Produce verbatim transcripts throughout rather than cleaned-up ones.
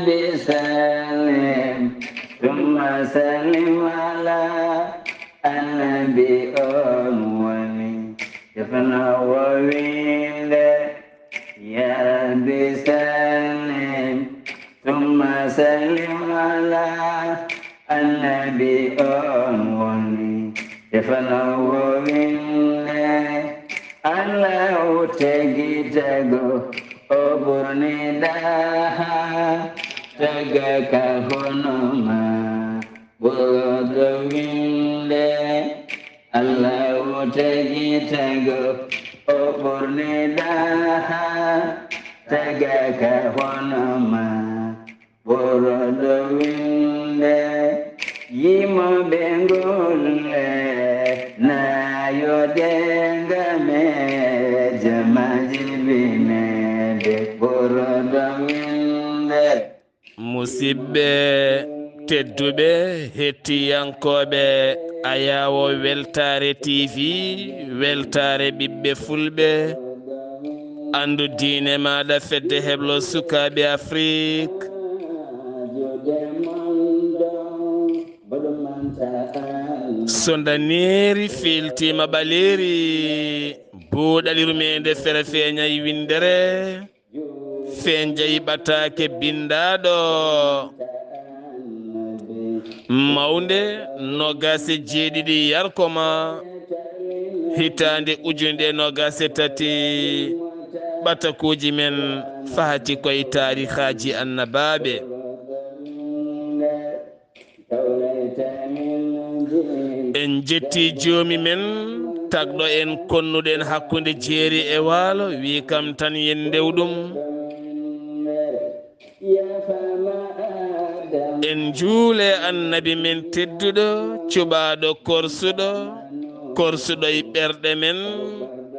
بسلم ثم سلم على النبي، on woni defno wowinde. يا رب سلم ثم سلم على النبي، on woni defno wowinde. Allahu tagi tago o ɓurni ɗaha, taga ka hono ma ɓurɗo winde. Allahu tagi tago o ɓurni ɗaha, taga ka hono ma ɓurɗo winde. Yimoɓe ngulle nayo denga me jamaji binede ɓurɗo winde. Musidɓe tedduɓe, hettiyankooɓe Ayaawo Weltaare T V, weltaare ɓiɓɓe fulɓe, anndu diine maaɗa, fedde heblo sukaaɓe Afrik. So ndaneeri fiiltiima ɓaleeri, buuɗali rumeende fere feeñay winndere. Fenjay ɓataake bindaaɗo mawnde nogas e jeeɗiɗi yarkoma hitaande ujunde nogas e tati. Ɓatakuuji men fahati koye taarihaaji annabaaɓe. En jetti joomi men, tagɗo en, konnuɗo en hakkunde jeeri e waalo, wi kam tan yen ndew ɗum. En njuule annabi men tedduɗo, cuɓaaɗo korsuɗo, korsuɗo e ɓerɗe men,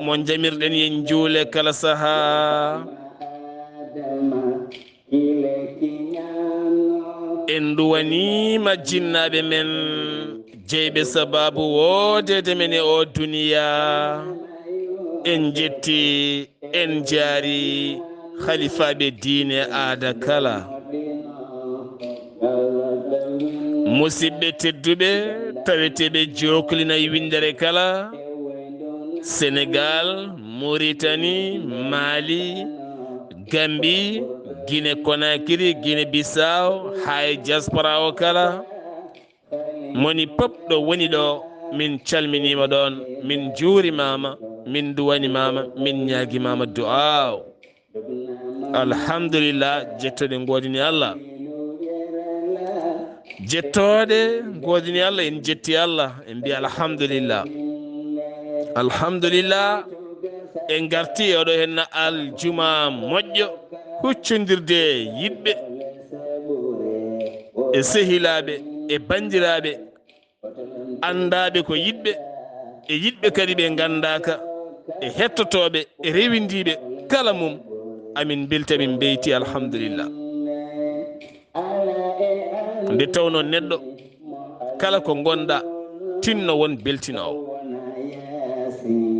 mo njamirɗen yen njuule kala sahaa. En nduwaniima jinnaaɓe men, jeyɓe sabaabu woodeede men e oo duniyaa. En njetti, en njaari halifaaɓe diine aada kala. Musidɓe tedduɓe, taweteeɓe jooklina e winndere kala, Senegaal, Muritani, Maali, Gambi, Gine Konakiri, Gine Bisaw, haa e diaspora o kala. Moni pop ɗo woni ɗo, min calminiima ɗoon, min njuurimaama, min nduwanimaama, min ñaagimaama du'aaw. Alhamdulillah, jettooɗe ngoodini Allah. Jettooɗe ngoodini Allah, en jetti Allah, en mbiya alhamdulillah. Alhamdulillah, en ngarti e oɗo henna aljuma moƴƴo, huccondirde e yiɗɓe, e sehilaaɓe, e banndiraaɓe, anndaaɓe ko yiɗɓe, e yiɗɓe kadi ɓe nganndaaka, e hettotooɓe, e rewindiiɓe kala mum. Amin mbelti, amin mbeyti, alhamdulillah. Nde tawnoo neɗɗo kala ko ngonɗaa, tinno won beltinoowo.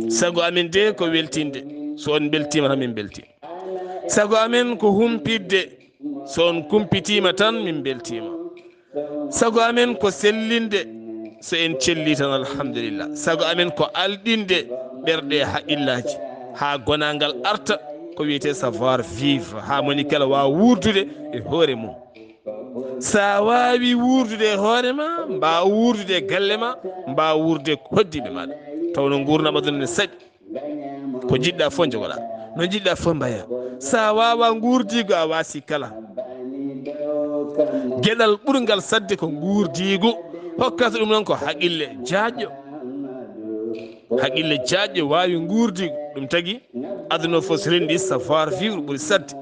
Sago amin de ko weltinde, so on mbeltiima tan min mbeltii. Sago amen ko humpitde, so on kumpitiima tan min mbeltiima. Sago amen ko sellinde, so en cellii tan alhamdulillah. Sago amen ko alɗinde ɓerɗe e haqqillaaji, haa gonaangal arta, ko wiyetee savoir vivre, haa moni kala waawa wuurdude e hoore mum. So a waawii wuurdude e hoore ma, mbaawa wuurdude e galle ma, mbaawa wuurdude e hoɗdiiɓe maaɗa. Tawnoo nguurndam aduna ne saɗi. Ko njiɗɗaa fof njogoɗaa, no njiɗɗaa fof mbayaa. So a waawaa nguurdiigu, a waasii kala. Geɗal ɓurngal saɗde ko nguurdiigu, hokkata ɗum noon ko haqille jaajɗo. Haqille jaajɗo waawi nguurdiigu, ɗum tagi aduna o fof so renndii, savoir vivre ɓuri saɗde.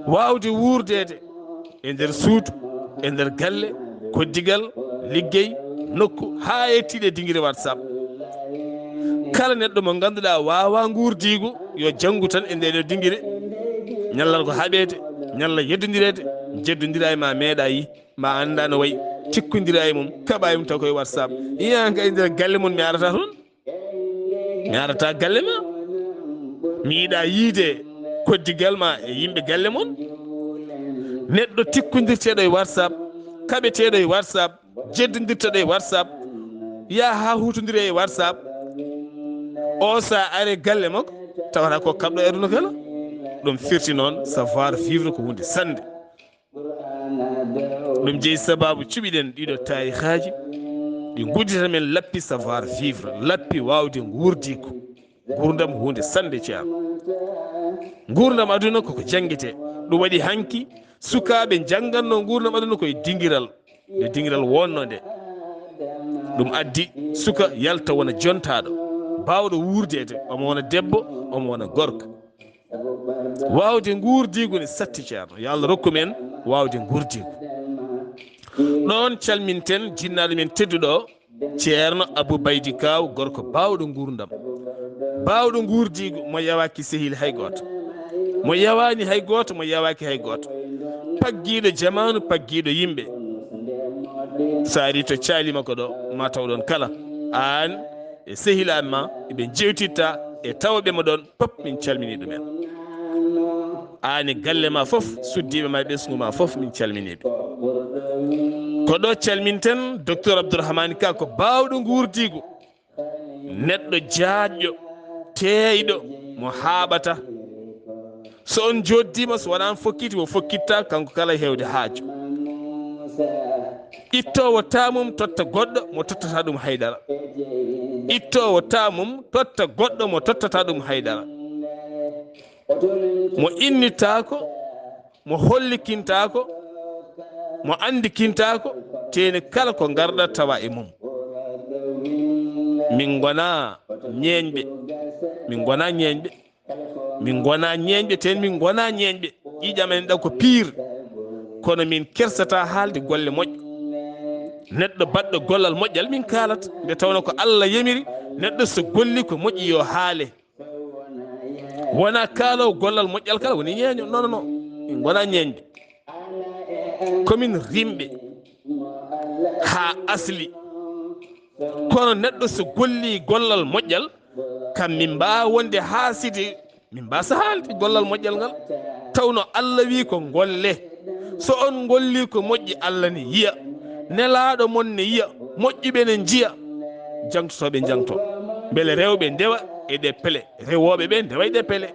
Waawde wuurdeede e nder suudu, e nder galle, koddigal, liggey, nokku, haa e tiiɗe dingire WhatsApp. Kala neɗɗo mo ngannduɗaa waawaa nguurdiigu, yo janngu tan e ndee ɗoo dingire. Ñallal ko haɓeede, ñalla yeddondireede, jeddondira e ma meeɗaa yi, ma anndaa no wayi, tikkondira e mum, kaɓa e mum taw koye WhatsApp. Yiyan kay nder galle mum mi arata toon. Mi arata galle ma. Mi yiɗaa yiide koddigal ma e yimɓe galle mon. Neɗɗo tikkondirteeɗo e WhatsApp, kaɓeteeɗo e WhatsApp, jeddondirteeɗo e WhatsApp, yaha haa huutondire e WhatsApp. O, so a ari galle makko, tawata ko kaɓɗo e aduna kala. Ɗum firti noon, savoir vivre ko huunde sannde. Ɗum jeyi sabaabu cuɓiɗen ɗiɗo taarihaaji, ɗi nguddita men lappi savoir vivre, lappi waawde nguurdiigu. Nguurndam huunde sannde, Ceerno. Nguurndam aduna koko janngitee. Ɗum waɗi hanki sukaaɓe njanngatnoo nguurndam aduna ko e dingiral, nde dingiral wonnoo nde. Ɗum addi suka yalta wona jontaaɗo, baawɗo wuurdeede, omo wona debbo, omo wona gorko. Waawde nguurdiigu ne satti, Ceerno. Yo Allah rokku men waawde nguurdiigu. Ɗoon calminten jinnaaɗo men tedduɗo o, Ceerno Abuu Baydi Kaaw, gorko baawɗo nguurndam, baawɗo nguurdiigu, mo yawaaki sehil hay gooto, mo yawaani hay gooto, mo yawaaki hay gooto, paggiiɗo jamaanu, paggiiɗo yimɓe. So a arii to caali makko ɗo, ma taw ɗoon kala, aan e sehilaaɓe ma, eɓe njeewtitta e tawɓe mo ɗoon, pop min calminii ɗumen. Aan e galle ma fof, suddiiɓe ma e ɓesngu ma fof, min calminii ɓe. Ko ɗo calminten Docteur Abdourahmane Ka, ko baawɗo nguurdiigu, neɗɗo jaajɗo, teeyɗo, mo haaɓata. So on njooɗdiima, so wonaa on fokkiti, o fokkitta, kanko kala e heewde haaju. Ittoowo taamum totta goɗɗo mo tottata ɗum haydara. Ittoowo taamum totta goɗɗo mo tottata ɗum haydara. Mo innitaako, mo hollikintaako, mo anndikintaako, teeni kala ko ngarɗa tawa e mum. Min ngonaa ñeeñɓe, min ngonaa ñeeñɓe, min ngonaa ñeeñɓe, teeni min ngonaa ñeeñɓe. Ƴiiƴam en ɗam ko piir, kono min kersataa haalde golle moƴƴe. Neɗɗo baɗɗo gollal moƴƴal min kaalat, nde tawnoo ko Allah yamiri, neɗɗo so golli ko moƴƴi yo haale. Wonaa kaaloowo gollal moƴƴal kala woni ñeeño. Non, non, non. Min ngonaa ñeeñɓe. Ko min rimɓe haa asli. Kono neɗɗo so golli gollal moƴƴal, kam min mbaawa wonde haa sidi, min mbaasa haalde gollal moƴƴal ngal. Tawno Allah wii ko ngolle. So on ngolli ko moƴƴi, Allah ne yiya. Nelaaɗo mon ne yiya. Moƴƴuɓe ne njiya. Jangtotooɓe njangto. Mbele rewɓe ndewa e ɗe pele. Rewooɓe ɓe ndewa e ɗe pele.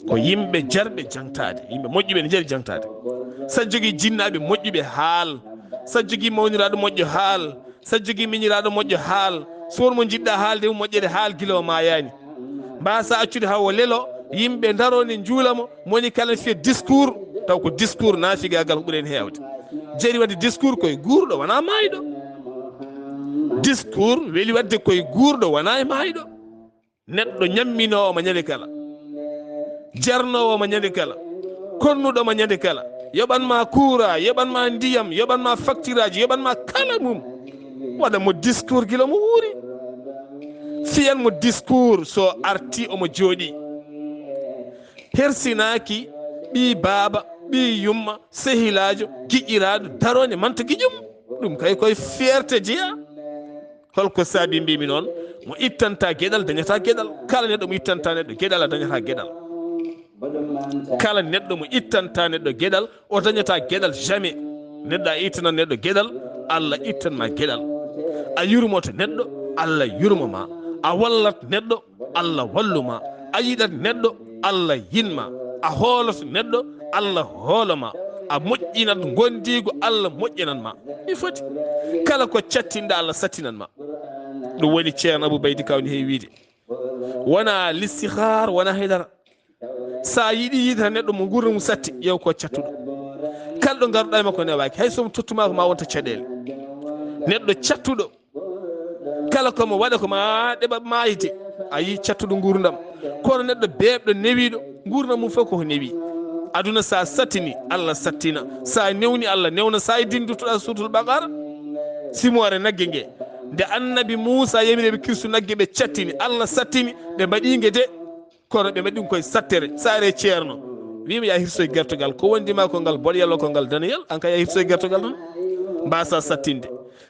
Ko yimɓe jarɓe jangtaade. Yimɓe moƴƴuɓe ne njari jangtaade. Sa jogii jinnaaɓe moƴƴuɓe, haal. Sa jogii mawniraaɗo moƴƴo, haal. Sa jogii miñiraaɗo moƴƴo, haal. So won mo njiɗɗa haalde mo moƴƴere, haal gila o maayaani. Mbaasa accude haa o lelo, yimɓe ndaroo ne njuula mo, moni kala ne fiya discours, taw ko discours naafigaagal ko ɓuri heen heewde. Jari waɗde discours ko e guurɗo, wonaa maayɗo. Discours weli waɗde ko e guurɗo, wonaa e maayɗo. Neɗɗo ñamminoowo ma ñande kala, jarnoowo ma ñande kala, konnuɗo ma ñande kala, yoɓan ma kuura, yoɓan ma ndiyam, yoɓan ma faktiraaji, yoɓan ma kala mum, waɗa mo discours gila mo wuuri. Fiyan mo discours so arti omo jooɗii. Hersinaaki ɓii baaba, ɓii yumma, sehilaajo, giƴƴiraaɗo, daroo ne manta giƴum. Ɗum kay koye fierté jeyaa. Holko saabi mbimi noon? Mo ittanta geɗal dañata geɗal. Kala neɗɗo mo ittanta neɗɗo geɗal, a dañata geɗal. Kala neɗɗo mo ittanta neɗɗo geɗal, o dañata geɗal jamais. Neɗɗo a ittana neɗɗo geɗal, Allah ittan ma geɗal. A yurmoto neɗɗo, Allah yurmo ma. A wallat neɗɗo, Allah wallu ma. A yiɗat neɗɗo, Allah yiɗ ma. A hoolot neɗɗo, Allah hoolo ma. A moƴƴinat ngondiigu, Allah moƴƴinan ma. Mi foti. Kala ko cattinɗa, Allah sattinan ma. Ɗum woni Ceerno Abou Baydy Ka woni heewi wiide. Wona listihaar, wona haydara. Sa yiɗi yiide tan neɗɗo mo nguurndam mum satti, ƴeew ko cattuɗo. Kala ɗo ngarɗa e makko newaaki. Hay so mo tottuma ko ma wonta caɗeele. Neɗɗo cattuɗo, kala ko mo waɗa ko ma ɗeɓa maayde. A yii cattuɗo nguurndam. Kono neɗɗo beeɓɗo newiiɗo, nguurndam mum fof koko newi. Aduna sa sattini, Allah sattina. Sa newni, Allah newna. Sa e dindi duttoɗa Suuratul Baqara, simoore nagge nge. Nde Annabi Muusa yamiri ɓe kirsu nagge, ɓe cattini, Allah sattini, ɓe mbaɗi nge de. Kono ɓe mbaɗi ɗum koye sattere. Sa are Ceerno, wiima ya hirsoye gertogal. Ko wondi ma ko ngal boɗeyal, o ko ngal daneyal, an ka ya hirsoye gertogal tan. Mbasa sattinde.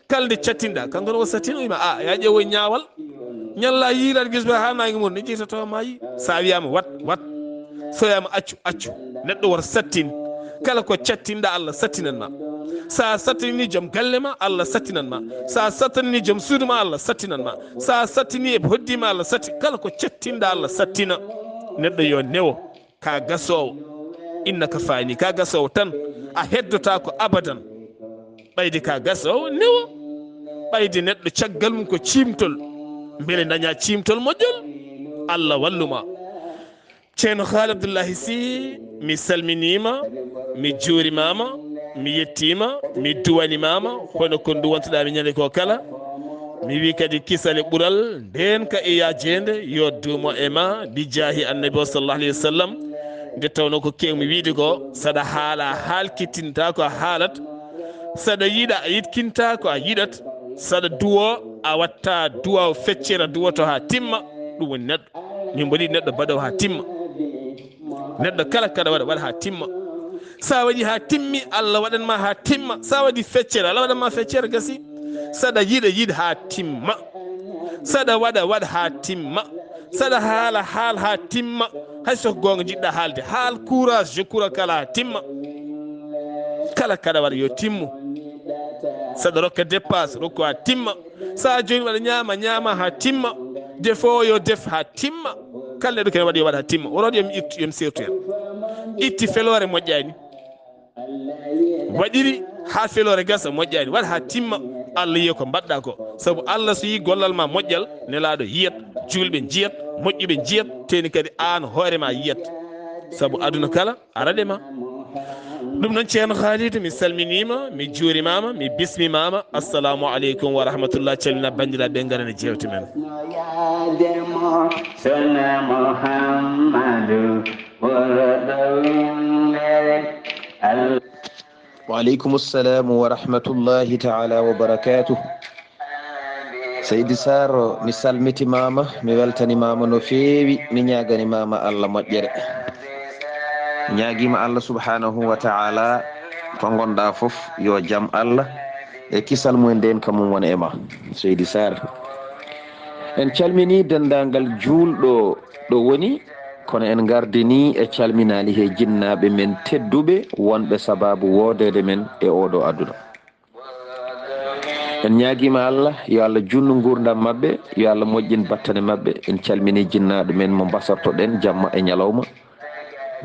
Kala nde cattinɗa, kanko ne o sattino, wiima, a, ya ƴeewoy ñaawal. Ñalla yiilaade gis ba ha naange mum, ne jeyta tawa ma yi. Sa wiyama wat, wat. So wiyama accu, accu. Neɗɗo woto sattin. Kala ko cattinɗa, Allah sattinan ma. Sa sattinani joom galle ma, Allah sattinan ma. Sa sattinani joom suudu ma, Allah sattinan ma. Sa sattini e hoddi ma, Allah satti. Kala ko cattinɗa, Allah sattina. Neɗɗo yo newo, ka gasoowo. Innaka fani, ka gasoowo tan. A heddotaako abadan. Ɓayde ka gasoowo, newo. Ɓayde neɗɗo caggal mum ko ciimtol. Mbele daña ciimtol moƴƴol? Allah wallu ma. Ceerno Haali Abdullahi Sih, mi salminiima, mi juurimaama, mi yettiima, mi duwanimaama, hono ko nduwantuɗaa mi ñande ko kala. Mi wi kadi kisal e ɓural, ndeen ka e yaajeende, yo duumo e ma, bi jaahi Annabi o sallallahu alayhi wa sallam. Nde tawnoo ko keewmi wiide ko, saɗa haala, a haalkittinta ko a haalat, saɗa yiɗa, a yiɗkinta ko a yiɗat, saɗa duwo, a watta duwa o feccere, a duwoto haa timma, ɗum woni neɗɗo. Min mbaɗi neɗɗo baɗowo haa timma. Neɗɗo kala kaɗa waɗa, waɗa haa timma. Sa waɗi haa timmi, Allah waɗan ma haa timma. Sa waɗi feccere, Allah waɗan ma feccere, gasi. Saɗa yiɗa, yiɗ haa timma. Saɗa waɗa, waɗ haa timma. Saɗa haala, haal haa timma. Hay so ko goonga njiɗɗa haalde, haal, courage, je crois kala haa timma. Kala kaɗa waɗa yo timmu. Saɗa rokka dépasse, rokku haa timma. Sa jooni waɗa ñaama, ñaama haa timma. Defoowo yo def haa timma. Kala neɗɗo kene waɗa yo waɗa haa timma. Woroɗo yo mi ittu, yo mi seertu hen. Itti feloore moƴƴaani. Waɗiri haa feloore gasa moƴƴaani. Waɗa haa timma. Allah yiya ko mbaɗɗa ko. Sabu Allah so yi gollal ma moƴƴal, nelaaɗo yiyat, juulɓe njiyat, moƴƴuɓe njiyat, teni kadi aan hoore ma yiyat. Sabu aduna kala, arade ma. Ɗum noon, Ceerno Khalidou, mi salminiima, mi juurimaama, mi bismimaama. Assalamu aleykum wa rahmatullah. Calmina banndiraaɓe, ngarana jeewte men. Yaademo Sona Muhammadu, ɓurɗo winndere Allah. Wa aleykum salam wa rahmatullahi taala wa barakatuh. Seydi Sarr, mi salmitimaama, mi weltanimaama no feewi, mi ñaaganimaama Allah moƴƴere. Ñaagiima Allah subhanahu wa taala, to ngonɗa fof, yo jam Allah e kisal mum en nden ka mum wona e ma, Seydi Sarr. En calmini denndaangal juulɗo ɗo woni, kono en ngardini e calminaali he jinnaaɓe men tedduɓe wonɓe sababu woodeede men e oɗo aduna. En ñaagiima Allah, yo Allah junnu nguurndam maɓɓe, yo Allah moƴƴin battane maɓɓe. En calmini jinnaaɗo men mo mbasortoɗen jamma e ñalawma,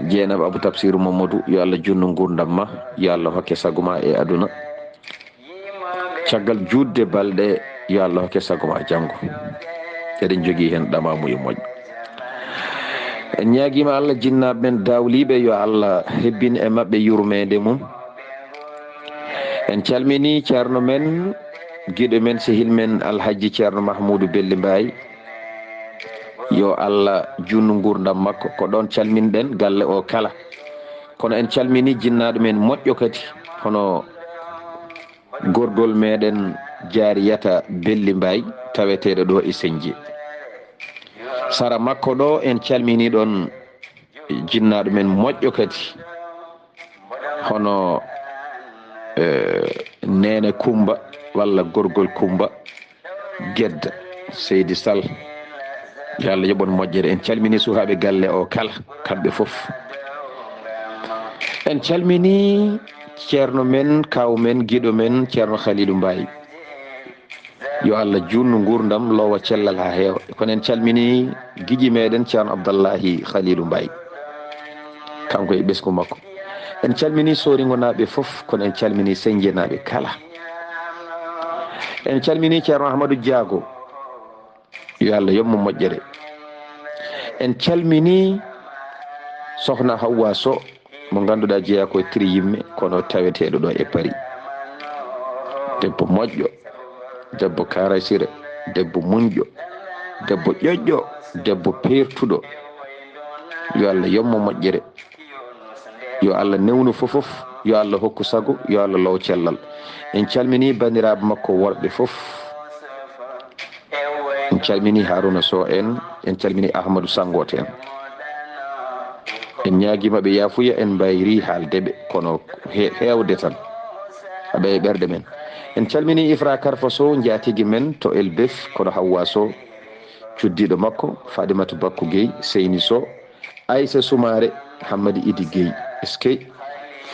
Jeenaba Abou Tafsirou Mamadou, yo Allah junnu nguurndam ma, yo Allah hokke sago ma e aduna. Caggal juutde balɗe, yo Allah hokke sago ma janngo. Eɗen jogii heen ɗamamuye moƴƴo. En ñaagiima Allah, jinnaaɓe men dawliiɓe, yo Allah hebbin e maɓɓe yurmeende mum. En calmini ceerno men, giɗo men, sehil men, Alhaji Ceerno Mahmoudou Belli Mbaye. Yo Allah junnu nguurndam makko. Ko ɗoon calminɗen galle o kala. Kono en calmini jinnaaɗo men moƴƴo kadi, hono gorgol meɗen Jaariyata Belli Mbaye, taweteeɗo ɗo e Senji. Sara makko ɗo, en calmini ɗoon jinnaaɗo men moƴƴo kadi, hono, eh, Neene Kumba walla gorgol Kumba Gedda, Seydi Sall. Yo Allah yoɓon moƴƴere. En calmini suhaaɓe galle o kala, kamɓe fof. En calmini ceerno men, kaaw men, giɗo men, Ceerno Khalilou Mbaye. Yo Allah juutnu nguurndam, loowa cellal haa heewa. Kono en calmini giƴi meɗen Ceerno Abdallahi Khalilou Mbaye, kanko e ɓesngu makko. En calmini Sooringonaaɓe fof, kono en calmini Senjenaaɓe kala. En calmini Ceerno Ahmadou Diago, yo Allah yoɓ mo moƴƴere. En calmini Sohna Hawwa Sow, mo ngannduɗaa jeyaa ko e tiri yimme, kono taweteeɗo ɗo e Paris. Debbo moƴƴo, debbo karasire, debbo muñƴo, debbo ƴoƴƴo, debbo peertuɗo. Yo Allah yoɓ mo moƴƴere. Yo Allah newnu fof fof, yo Allah hokku sago, yo Allah low cellal. En calmini banndiraaɓe makko worɓe fof. En calmini Haruna Sow en, en calmini Ahmadou Sangote en. En ñaagiima ɓe yaafuya, en mbayri haalde ɓe, kono he-, heewde tan. Aɓe e ɓerɗe men. En calmini Ifra Karfa Sow, njaatigi men to Elbef, kono Hawwa Sow, cuddiiɗo makko, Fadimata Bakko Gueye, Seyni Sow, Aissa Soumaré, Hammadi Idi Gueye, eskey.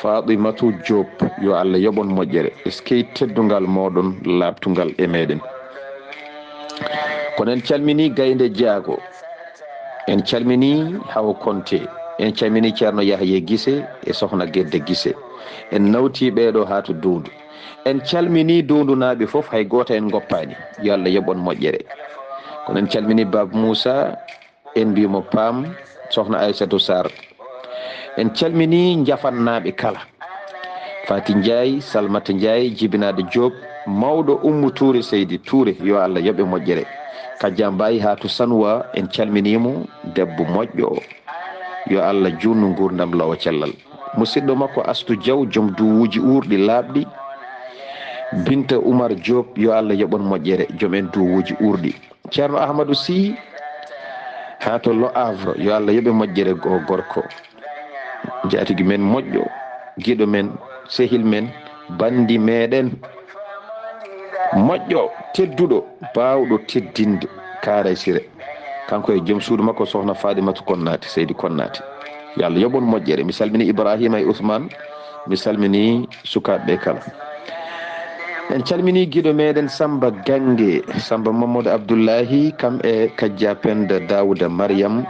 Fatimatu Diop, yo Allah yoɓon moƴƴere. Eskey teddungal mooɗon laaɓtungal e meɗen. Kono en calmini Gaynde Jaago. En calmini Hawa Konte. En calmini Ceerno Yahya Gise e Sohna Gedde Gise. En nawti ɓeeɗo haa to Dundu. En calmini Dundunaaɓe fof, hay gooto en ngoppaani. Yo Allah yoɓon moƴƴere. Kono en calmini Baba Moussa, en mbimo Pam, Sohna Aissatou Sarr. En calmini Njafannaaɓe kala. Fati Ndiaye, Salmata Ndiaye, Jibinaaɗo Diop, mawɗo Ummu Touré, Seydi Touré, yo Allah yoɓe moƴƴere. Kajja Mbaye haa to Sanuwa, en calminimo, debbo moƴƴo. Yo Allah juutnu nguurndam lawa cellal. Musidɗo makko Astu Diaw, joom duwuuji uurɗi laaɓɗi. Binta Oumar Diop, yo Allah yoɓon moƴƴere, joom en duwuuji uurɗi. Ceerno Ahmadou Sy, haa to Le Havre, yo Allah yoɓe moƴƴere go-, gorko. Jaatigi men moƴƴo, giɗo men, sehil men, banndi meɗen. Moƴƴo, tedduɗo, baawɗo teddinde, Kaaray Sire. Kanko e joom suudu makko, Sohna Fadimatu Konnaate, Seydi Konnaate. Yo Allah yoɓon moƴƴere. Mi salmini Ibrahima e Ousmane, mi salmini sukaaɓe ɓe kala. En calmini giɗo meɗen Samba Gange, Samba Mamadou Abdoulahi, kam e Kajja Penda Daouda Mariam.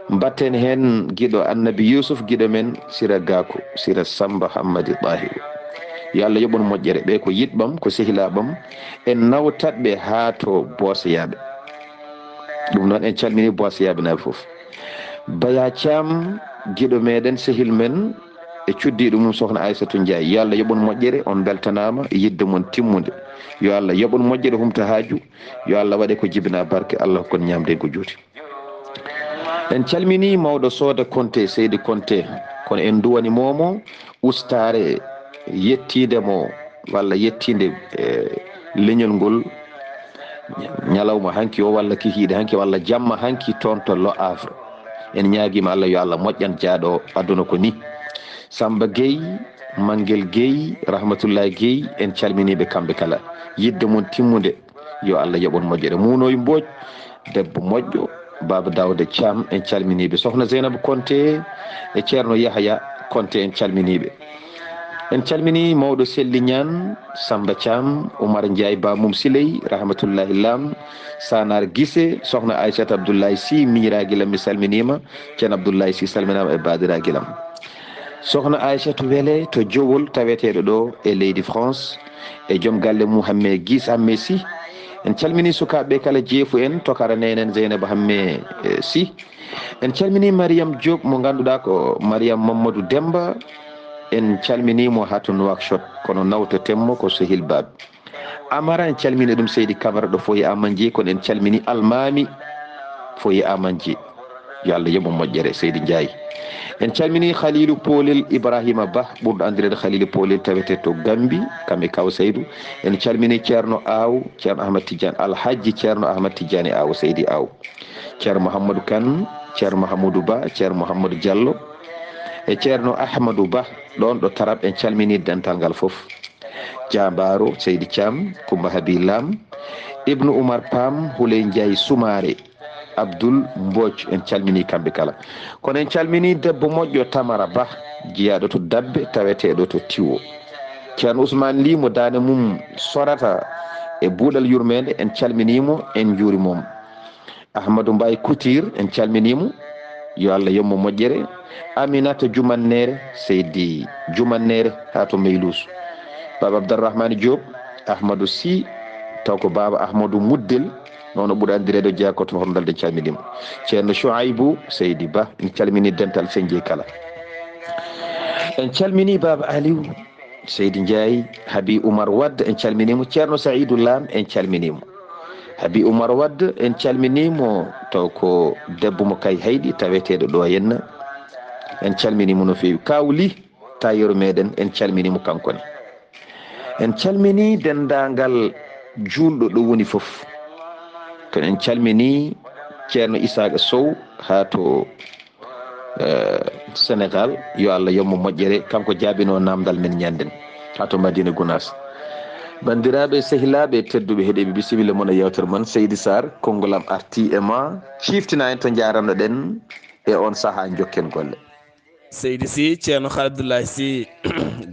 Mbatten heen giɗo Annabi Yusuf, giɗo men Sira Gakou, Sira Samba Hammadi Tahiru. Yo Allah yoɓon moƴƴere. Ɓe ko yiɗɓam, ko sehilaaɓam. En nawtat ɓe haa to Booseyaaɓe. Ɗum noon en calmini Booseyaaɓe naaɓe fof. Baya Thiam, giɗo meɗen, sehil men, e cuddiiɗo mum Sohna Aissatou Ndiaye. Yo Allah yoɓon moƴƴere, on mbeltanaama e yiɗde mon timmunde. Yo Allah yoɓon moƴƴere, humta haaju. Yo Allah waɗe ko jibinaa barke, Allah hokkon ñaamde ko juuti. En calmini mawɗo Sooda Konte, Seydi Konte. Kono en nduwani momo ustaare yettiinde mo, walla yettiinde, eh, leñol ngol, ñalawma hanki o, walla kikiiɗe hanki, walla jamma hanki toon to Le Havre. En ñaagiima Allah, yo Allah moƴƴan jaaɗo aduna ko ni. Samba Gueye, Mangel Gueye, Rahmatullahi Gueye, en calminiiɓe kamɓe kala. Yiɗde mon timmunde, yo Allah yoɓon moƴƴere. Muunoy Mbodj, debbo moƴƴo, Baaba Daouda Thiam, en calminiiɓe. Sohna Zeynaba Konte e Ceerno Yahaya Konte, en calminiiɓe. En calmini mawɗo Selli Ñaan, Samba Thiam, Oumar Ndiaye, Ba Mum Siley, Rahmatullahi Lam, Sanar Gise, Sohna Aissata Abdoulaye Sy, miñiraagilam, mi salminiima. Ceerno Abdoulaye Sy salminaama e baadiraagilam. Sohna Aissatou Wele to Jowol, taweteeɗo ɗo e leydi France, e joom galle mum Hamme Gis Hamme Sy. En calmini sukaaɓe kala, jeefu en, tokara nenen Zeynaba Hamme, eh, Sy. En calmini Mariam Diop, mo ngannduɗaa ko Mariam Mamadou Demba. En calmini mo haa to Nouakchott, kono nawtoten mo ko Sehil Bab. Amara, en calmini ɗum, Seydi Camara ɗo Foye Amanji, kono en calmini Almami Foye Amanji. Yo Allah yoɓ mo moƴƴere, Seydi Ndiaye. En calmini Khalilou Polel Ibrahima Ba, ɓurɗo anndireede Khalilou Polel, tawete to Gambi, kam e Kaw Seydou. En calmini Ceerno Aw, Ceerno Ahmad Tidiane, Alhaji Ceerno Ahmad Tidiane Aw, Seydi Aw. Ceerno Mouhamadou Kane, Ceerno Mahamoudou Ba, Ceerno Mouhamadou Diallo, e Ceerno Ahmadou Ba, ɗon ɗo Tarab, en calmini dental ngal fof. Jaambaaro, Seydi Thiam, Kumba Habi Lam, Ibnu Umar Pam, Huley Ndiaye Soumaré, Abdoul Mbodj, en calmini kamɓe kala. Kono en calmini debbo moƴƴo Tamara Ba, jiyaaɗo to Dabbe, taweteeɗo to Tiwo. Ceerno Ousmane Ly mo daande mum sorata e buuɗal yurmeende, en calminiimo, en njuurimomo. Ahmadou Mbaye Couture, en calminiimo, yo Allah yoɓ mo moƴƴere. Aminata Jumanneere, Seydi Jumanneere, haa to Meylus. Baba Abdourahmane Diop, Ahmadou Sy, taw ko Baba Ahmadou Muddel, noon o ɓuri anndireede, jeyaa ko to Horndal, en calminiimo. Ceerno Chouaibou, Seydi Ba, en calmini dental Senje kala. En calmini Baba Aliou, Seydi Ndiaye, Habi Oumar Wade, en calminiimo. Ceerno Saïdou Lam, en calminiimo. Habi Oumar Wade, en calminiimo, taw ko debbo mo Kay Hayɗi, taweteeɗo ɗo henna. En calminiimo no feewi. Kaw Ly, tailleur meɗen, en calminiimo kanko ne. En calmini denndaangal juulɗo ɗo woni fof. Kono en calmini Ceerno Isaaqa Sow haa to, eh, Sénégal, yo Allah yoɓ mo moƴƴere, kanko jaabino naamndal men ñannden haa to Madina Gounass. Banndiraaɓe, sehilaaɓe tedduɓe, heɗiiɓe, bisimilla mon e yeewtere mon, Seydi Sarr, konngol am artii e ma, ciiftina en to njaaranno-ɗen e oon sahaa, njokken golle. Seydi Sy, Ceerno Khalid Abdoulaye Sy,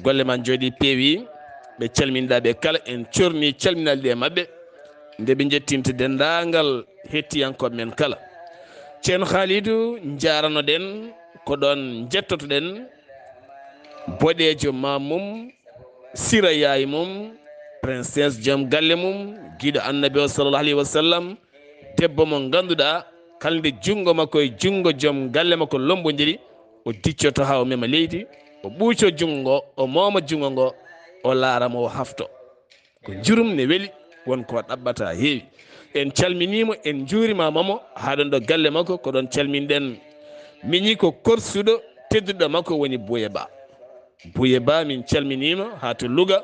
golle ma njooɗi peewi. Ɓe calminɗa ɓe kala, en corni calminal ɗi e maɓɓe. Nde ɓe jettinta denndaangal hettiyankooɓe men kala. Ceerno Khalidou, njaaranoɗen, ko ɗoon njettotoɗen boɗeejo ma mum, sira yaay mum, princesse joom galle mum, giɗo Annabi o sallallahu alayhi wa sallam, debbo mo ngannduɗaa, kala nde junngo makko e junngo joom galle makko lombondiri, o diccoto haa o mema leydi, o ɓuuco junngo, o mooma junngo ngo, o laara mo, o hafto. Ko njurum ne weli, won ko ɗaɓɓata heewi. En calminiimo, en njuurimaama mo, haa ɗoon ɗo galle makko, ko ɗoon calminɗen. Miñi ko korsuɗo, tedduɗo makko woni Buye Ba. Buye Ba, min calminiima haa to Louga.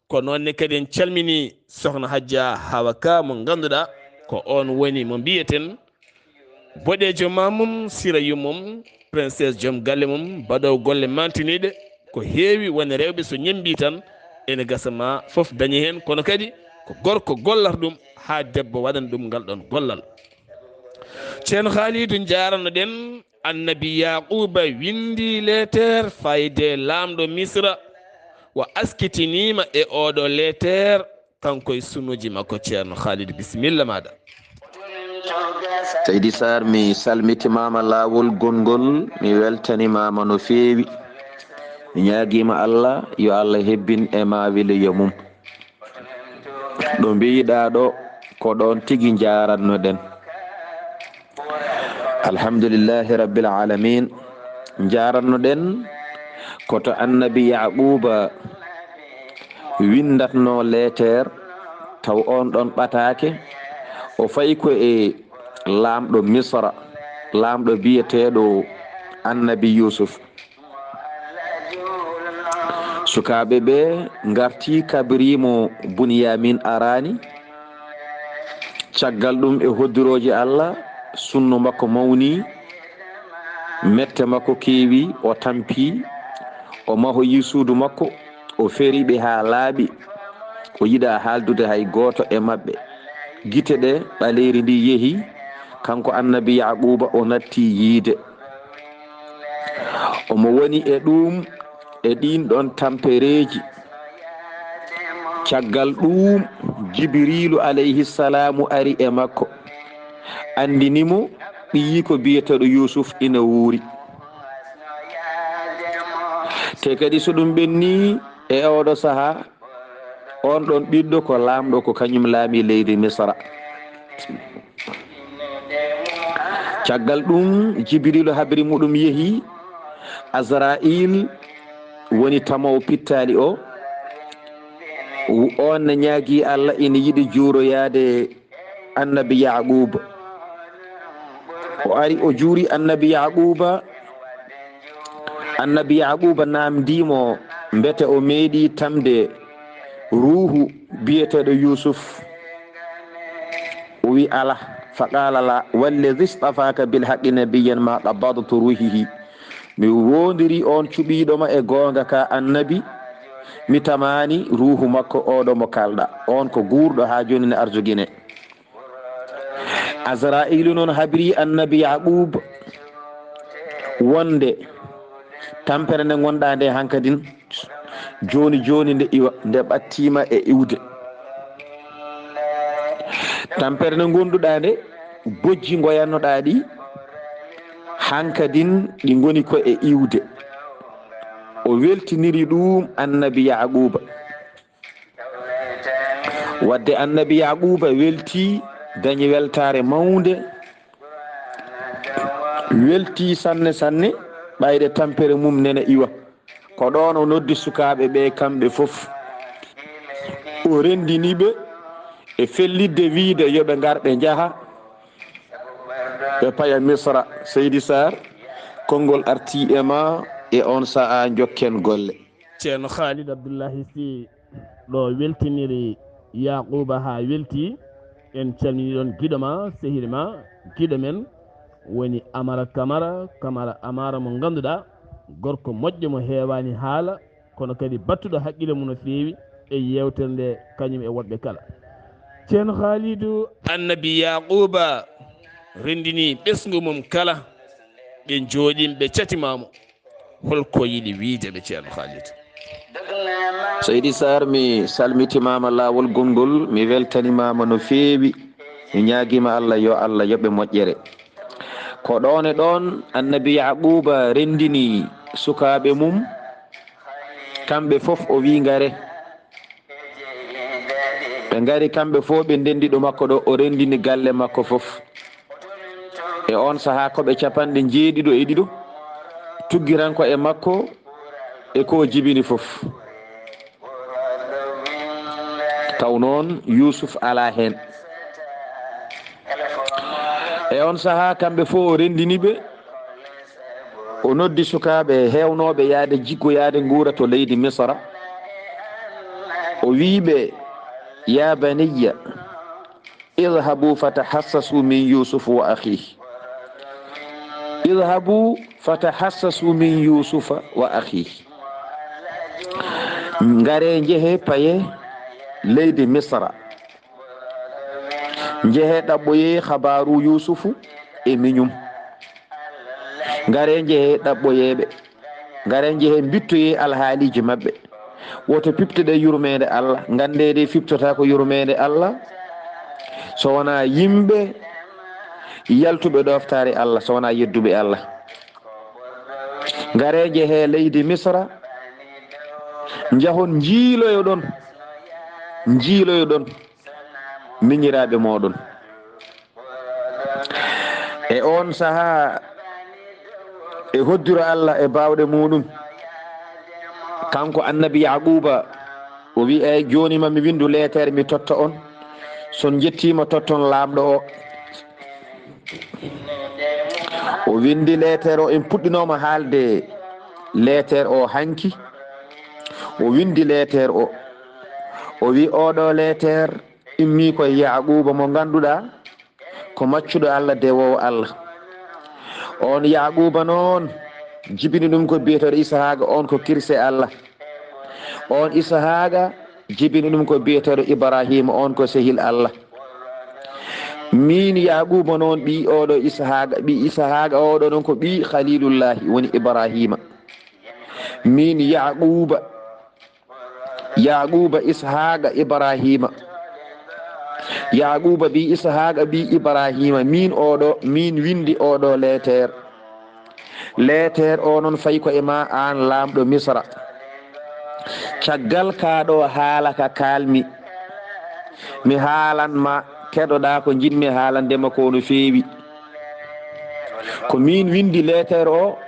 Ko noon ne kadi en calmini Sokhna Hadja Hawa Ka mo ngannduɗaa ko oon woni mo mbiyeten boɗeejo ma mum, sira yummum, princesse joom galle mum, baɗoowo golle mantiniiɗe. Ko heewi woni rewɓe so ñemmbi tan ene gasa ma fof dañi heen, kono kadi ko gorko gollata ɗum haa debbo waɗana ɗum ngal ɗoon gollal. Ceerno Khalidou, njaaranoɗen. Annabi Yaquba winndi leeter fayde laamɗo Misra, wa askitiniima e oɗo leeter, kanko e sunuuji makko. Ceerno Khalid, bisimilla maaɗa. Seydi Sarr, mi salmitimaama laawol gonngol, mi weltanimaama no feewi. Mi ñaagiima Allah, yo Allah hebbin e ma weleya mum. Ɗo mbiiɗaa ɗo, ko ɗoon tigi njaaratnoɗen. Alhamdulillahi Rabbil Aalamiin. Njaaratnoɗen ko to Annabi Yaquuba winndatnoo leeter, taw oon ɗoon ɓataake, o fayi ko e laamɗo Misra, laamɗo biyeteeɗo Annabi Yuusuf. Sukaaɓe ɓe ngarti, kabri mo Bunyamin arani. Caggal ɗum, e hoddirooji Allah, sunno makko mawni, mette makko keewi, o tampi, o mahoyi suudu makko, o feri ɓe haa laaɓi. O yiɗaa haaldude hay gooto e maɓɓe. Gite ɗe, ɓaleeri ndi yehi, kanko Annabi Yaquuba, o natti yiide. Omo woni e ɗum, e ɗiin ɗoon tampereeji. Caggal ɗuum, Jibiriilu alayhi salaamu ari e makko, anndini mo ɓiyiiko biyeteeɗo Yuusuf ina wuuri. Te kadi so ɗum ɓenni e oɗo sahaa, oon ɗoon ɓiɗɗo ko laamɗo, ko kañum laami leydi Misra. Caggal ɗum, Jibiriilu habri muɗum yehi, Azra'iil woni tamoowo pittaali o, oon ne ñaagii Allah, ina yiɗi juuroyaade Annabi Yaquuba. O ari, o juuri Annabi Yaquuba. Annabi Yaquuba naamndii mo mbete o meeɗii tamde ruuhu biyeteeɗo Yuusuf. O wi, "Alaa." Fa qaala, "Laa, wallazi istafaaka bil haqqi nabiyyan maa qabadtu ruuhihi." Mi woondiri oon cuɓiiɗo ma e goonga ka annabi, mi tamaani ruuhu makko oɗo mo kaalɗa. Oon ko guurɗo haa jooni ne arjogine. Azra'iilu noon habri Annabi Yaquuba wonde tampere nde ngonɗaa nde hankadin, jooni jooni nde iwa, nde ɓattiima e iwde. Tampere nde ngonduɗaa nde, bojji ngoyannoɗaa ɗi, hankadin ɗi ngoni ko e iwde. O weltiniri ɗum Annabi Yaquuba. Wadde Annabi Yaquuba weltii, dañi weltaare mawnde, weltii sanne sanne, ɓayde tampere mum nene iwa. Ko ɗoon o noddi sukaaɓe ɓe kamɓe fof. O renndini ɓe e fellitde wiyde yo ɓe ngar ɓe njaha, ɓe paya Misra. Seydi Sarr, konngol artii e ma e oon sahaa, njokken golle. Ceerno Khalid Abdullahi Sy ɗo weltiniri Yaquuba haa weltii. En calminii ɗoon giɗo ma, sehil ma, giɗo men woni Amara Kamara, Kamara Amara mo ngannduɗaa, gorko moƴƴo mo heewaani haala, kono kadi battuɗo haqqille mum no feewi e yeewtere nde, kañum e woɗɓe kala. Ceerno Khalidou, Annabi Yaquuba renndini ɓesngu mum kala, ɓe njooɗii, ɓe catimaa mo. Holko yiɗi wiide ɓe, Ceerno Khalid? Seydi Sarr, mi salmitimaama laawol gonngol, mi weltanimaama no feewi. Mi ñaagiima Allah yo Allah yoɓe moƴƴere. Ko ɗoon e ɗoon Annabi Yaquuba renndini sukaaɓe mum, kamɓe fof o wii ngare. Ɓe ngari kamɓe fof, ɓe ndenndi ɗo makko ɗo, o renndini galle makko fof. E oon sahaa ko ɓe capanɗe njeeɗiɗo e ɗiɗo, tuggiranko e makko e ko o jibini fof. Taw noon Yuusuf alaa heen. E oon sahaa kamɓe fof o renndini ɓe, o noddi sukaaɓe heewnooɓe yahde jiggoyaade nguura to leydi Misra. O wii ɓe, "Ya baniyya, idhabu fatahassasu min Yuusuf wa akhihi. Idhabu fatahassasu min Yuusufa wa akhihi." Ngare njehe paye leydi Misra. Njehe ɗaɓɓoye habaaru Yuusufu e miñum. Ngare njehe ɗaɓɓoye ɓe. Ngare njehe mbittoye alhaaliiji maɓɓe. Woto piptoɗe yurmeende Allah. Ngannde nde fiptata ko yurmeende Allah. So wonaa yimɓe yaltuɓe ɗoftaare Allah, so wonaa yedduɓe Allah. Ngare njehe leydi Misra. Njahon njiiloyoɗon. Njiiloyoɗon miñiraaɓe mooɗon. E oon sahaa, e hoddiro Allah e baawɗe muuɗum, kanko Annabi Yaquuba, o wi'i, "Eey, jooni ma mi winndu leetere, mi totta on. So on njettiima, totton laamɗo o." O winndi leetere o, en puɗɗinooma haalde leetere o hanki. O winndi leetere o, o wi'i, "Oɗo leetere immii ko e Yaquuba mo ngannduɗaa ko maccuɗo Allah, dewoowo Allah. On Yaquuba noon jibini ɗum ko biyeteeɗo Isahaaqa, on ko kirse Allah. On Isahaaqa jibini ɗum ko biyeteeɗo Ibraahiima, on ko sehil Allah. Miin Yaquuba noon, ɓii oɗo Isahaaqa, ɓii Isahaaqa oɗo noon ko ɓii Khalilullahi, woni Ibraahiima. Miin Yaquuba, Yaquuba, Isahaaqa, Ibraahiima. Yaquuba ɓii Isahaaqa, ɓii Ibraahiima. Miin oɗo, miin winndi oɗo leetere. Leetere o noon fayi ko e ma, aan laamɗo Misra. Caggal kaa ɗo haala ka kaalmi, mi haalan ma, keɗoɗaa ko njiɗmi haalande ma ko no feewi. Ko miin winndi leetere o,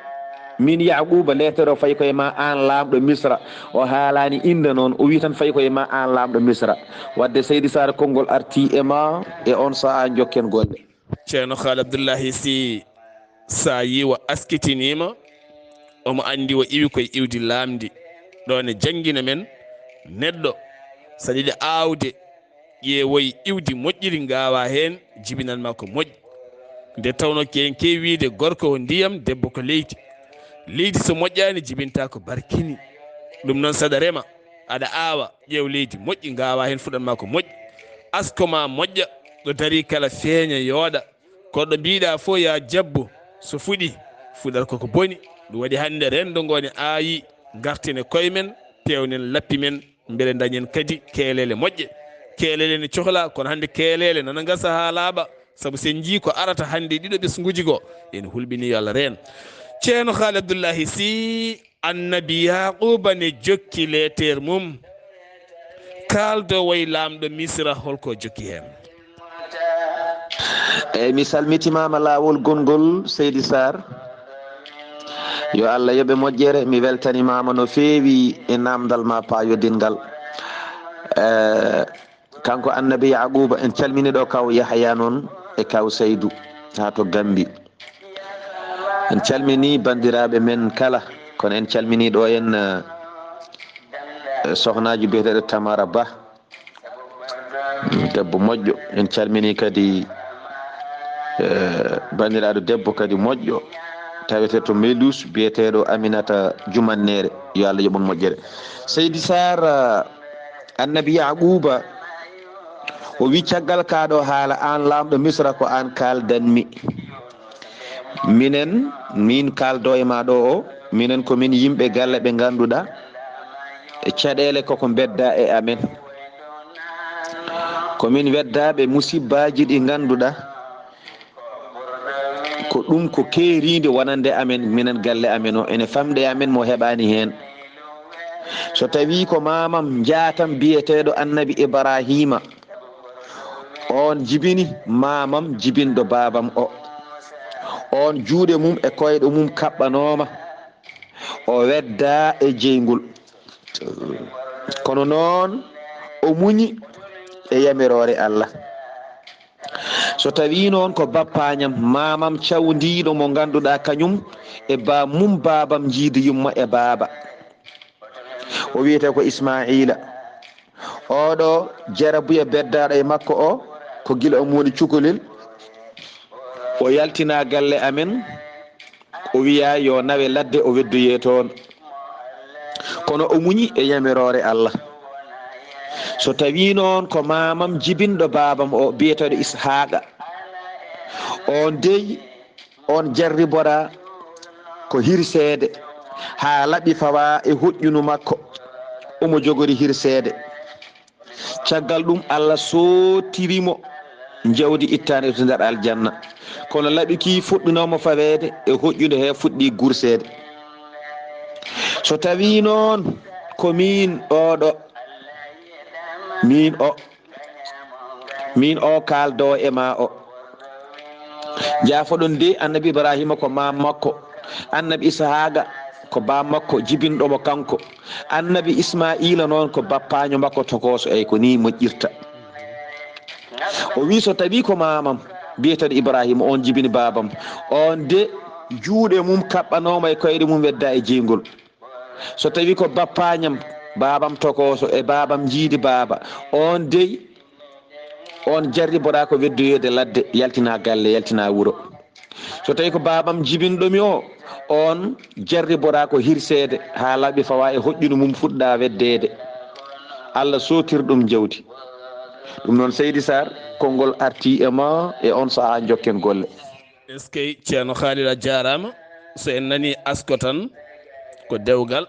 miin Yaquuba, leetere o fayi ko e ma, aan laamɗo Misra." O haalaani innde noon, o wii tan fayi ko e ma, aan laamɗo Misra. Wadde Seydi Saare, konngol artii e ma, e oon sahaa njokken golle. Ceerno Khaali Abdullahi Sy, so a yii o askitiniima, omo anndi o iwi koye iwdi laamndi. Ɗo ne janngina men neɗɗo, so aɗa yiɗi aawde, ƴeewoy iwdi moƴƴiri, ngaawa heen, jibinan ma ko moƴƴi. Nde tawnoo ko en keewi wiyde, gorko ko ndiyam, debbo ko leydi. Leydi so moƴƴaani, jibinta ko barkini. Ɗum noon, so aɗa rema, aɗa aawa, ƴeew leydi moƴƴi, ngaawa heen, fuɗan ma ko moƴƴi. Asko ma moƴƴa, ɗo darii kala feeña, yooɗa. Ko ɗo mbiiɗa fof, yaa jabbo, so fuɗi, fuɗat koko boni. Ɗum waɗi hannde renndo ngo ne aayi, ngarten e koye men, peewnen lappi men, mbele dañen kadi keeleele moƴƴe. Keeleele ne cohlaa, kono hannde keeleele nana ngasa haa laaɓa, sabu so en njii ko arata hannde ɗiɗo ɓesnguuji goo, ene hulɓinii, yo Allah reen. Ceerno Khaali Abdullahi Sy, Annabi Yaquuba ne jokki leeteer mum, kaaldowo e laamɗo Misra, holko jokki heen? Eey, mi salmitimaama laawol gonngol, Seydi Saar. Yo Allah yoɓe moƴƴere, mi weltanimaama no feewi e naamndal ma paayodingal. Eh, kanko Annabi Yaquuba, en calmini ɗo kaw Yahaya noon e kaw Saydu haa to Gambi. En calmini banndiraaɓe men kala, kono en calmini ɗo en, eh, sohnaaji biyeteeɗo Tamara Ba, debbo moƴƴo. En calmini kadi, eh, banndiraaɗo debbo kadi moƴƴo, tawetee to Melus, biyeteeɗo Aminata Jumannere. Yo Allah yoɓ on moƴƴere. Seydi Saar, eh, Annabi Yaquuba, o wi, caggal kaa ɗo haala, aan laamɗo Misra, ko aan kaaldanmi. Minen, miin kaaldo e ma ɗo o, Minen ko min yimɓe galle ɓe ngannduɗaa e caɗeele koko mbedda e amen. Ko min weddaaɓe musibbaaji ɗi ngannduɗaa ko ɗum ko keeriinde wonande amen, minen galle amen o, ene famɗi e amen mo heɓaani heen. So tawii ko maamam njaatam biyeteeɗo Annabi Ibraahiima, oon jibini maamam jibinɗo baabam o. Oon juuɗe mum e koyɗe mum kaɓɓanooma, o weddaa e jeyngol. Kono noon, o muñi e yamiroore Allah. So tawii noon ko bappañam, maamam cawndiiɗo mo ngannduɗaa kañum e baam mum baabam njiidi yumma e baaba. O wiyetee ko Ismaa'iila. Oɗo jarabuya beddaaɗo e makko o, ko gila omo woni cukalel. O yaltinaa galle amen, o wiyaa yo nawe ladde o weddoyee toon. Kono o muñi e yamiroore Allah. So tawii noon ko maamam jibinɗo baabam o biyeteeɗo Ishaaqa, oon dey, oon jarriboraa ko hirseede, haa laɓi fawaa e hoƴƴunu makko, omo jogori hirseede. Caggal ɗum, Allah sottiri mo njawdi ittaandi to nder aljanna. Kono laɓi kii fuɗɗinooma faweede e hoƴƴunde hee fuɗɗii gurseede. So tawii noon ko miin oɗo, miin o, miin o kaaldoowo e maa o, njaafoɗon de, Annabi Ibraahiima ko maam makko, Annabi Ishaaqa ko baam makko, jibinɗo mo kanko. Annabi Ismaa'iila noon ko bappaanyo makko tokooso, eey, ko nii moƴƴirta. O wii, so tawii ko maamam biyeteeɗo Ibraahiima, oon jibini baabam, oon de juuɗe mum kaɓɓanooma e koyɗe mum wedda e jeyngol. So tawii ko bappañam, baabam tokooso e baabam njiidi baaba, oon dey, oon jarriboraa ko weddoyeede ladde, yaltinaa galle, yaltinaa wuro. So tawii ko baabam jibinɗo mi o, oon jarriboraa ko hirseede haa laɓi fawaa e hoƴƴunu mum fuɗɗaa weddeede. Allah sootir ɗum njawdi. Ɗum noon, Seydi Saar, konngol artii e ma e oon sahaa njokken golle. Eskey, Ceerno Khalil, a jaaraama. So en nanii asko tan, ko dewgal.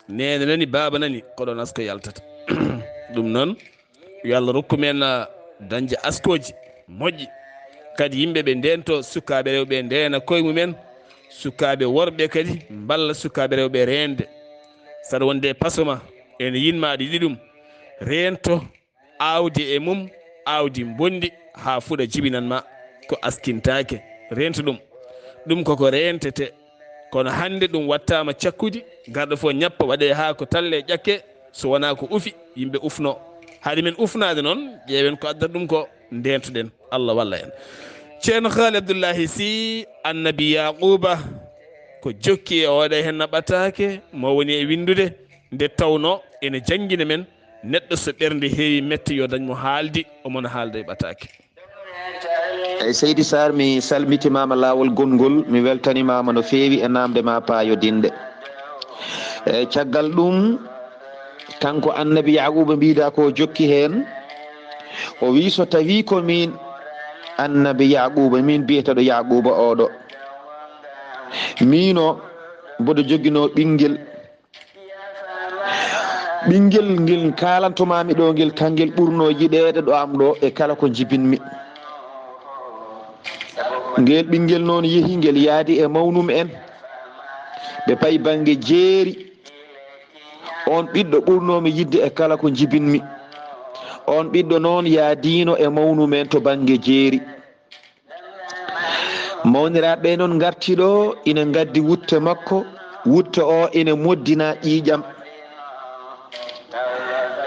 Neene nani, baaba nani, ko ɗoon asko yaltata. Ɗum noon, yo Allah rokku men, ah, dañde askooji moƴƴi. Kadi yimɓe ɓe ndeento, sukaaɓe rewɓe ndeena koye mumen, sukaaɓe worɓe kadi mballa sukaaɓe rewɓe reende. Saɗa wonde paso ma ene yiɗ ma, aɗa yiɗi ɗum, reento aawdi e mum, aawdi mbonndi, haa fuɗa jibinan ma ko askintaake. Reento ɗum. Ɗum koko reentete. Kono hannde ɗum wattaama cakkudi, garɗo fof ñappa, waɗee haa ko talle ƴakke, so wonaa ko ufi, yimɓe ufno. Haade men ufnaade noon, ƴeewen ko addata ɗum ko, ndeentoɗen. Allah walla en. Ceerno Haali Abdullahi Sy, Annabi Yaaquuba, ko jokki e oɗo heen naɓataake, mo woni e winndude, nde tawnoo ene janngina men, neɗɗo so ɓernde heewi mette, yo dañ mo haaldi, omo no haalda e ɓataake. Eey, Seydi Saar, mi salmitimaama laawol gonngol, mi weltanimaama no feewi e naamnde ma paayodinɗe. E caggal ɗum, kanko Annabi Yaaquuba mbiɗa ko jokki heen, o wii, so tawii ko miin Annabi Yaaquuba, miin biyeteeɗo Yaaquuba oɗo, miino mboɗo joginoo ɓinngel. Ɓinngel ngel kaalantomaami ɗo ngel, kangel ɓurnoo yiɗeede ɗo am ɗo e kala ko njibinmi. Ngel ɓinngel noon yehi, ngel yaadi e mawnum en. Ɓe payi bannge jeeri. Oon ɓiɗɗo ɓurnoomi yiɗde e kala ko njibinmi. Oon ɓiɗɗo noon yaadiino e mawnum en to bannge jeeri. Mawniraaɓe noon ngarti ɗo, ina ngaddi wutte makko, wutte o ina moddina ƴiiƴam.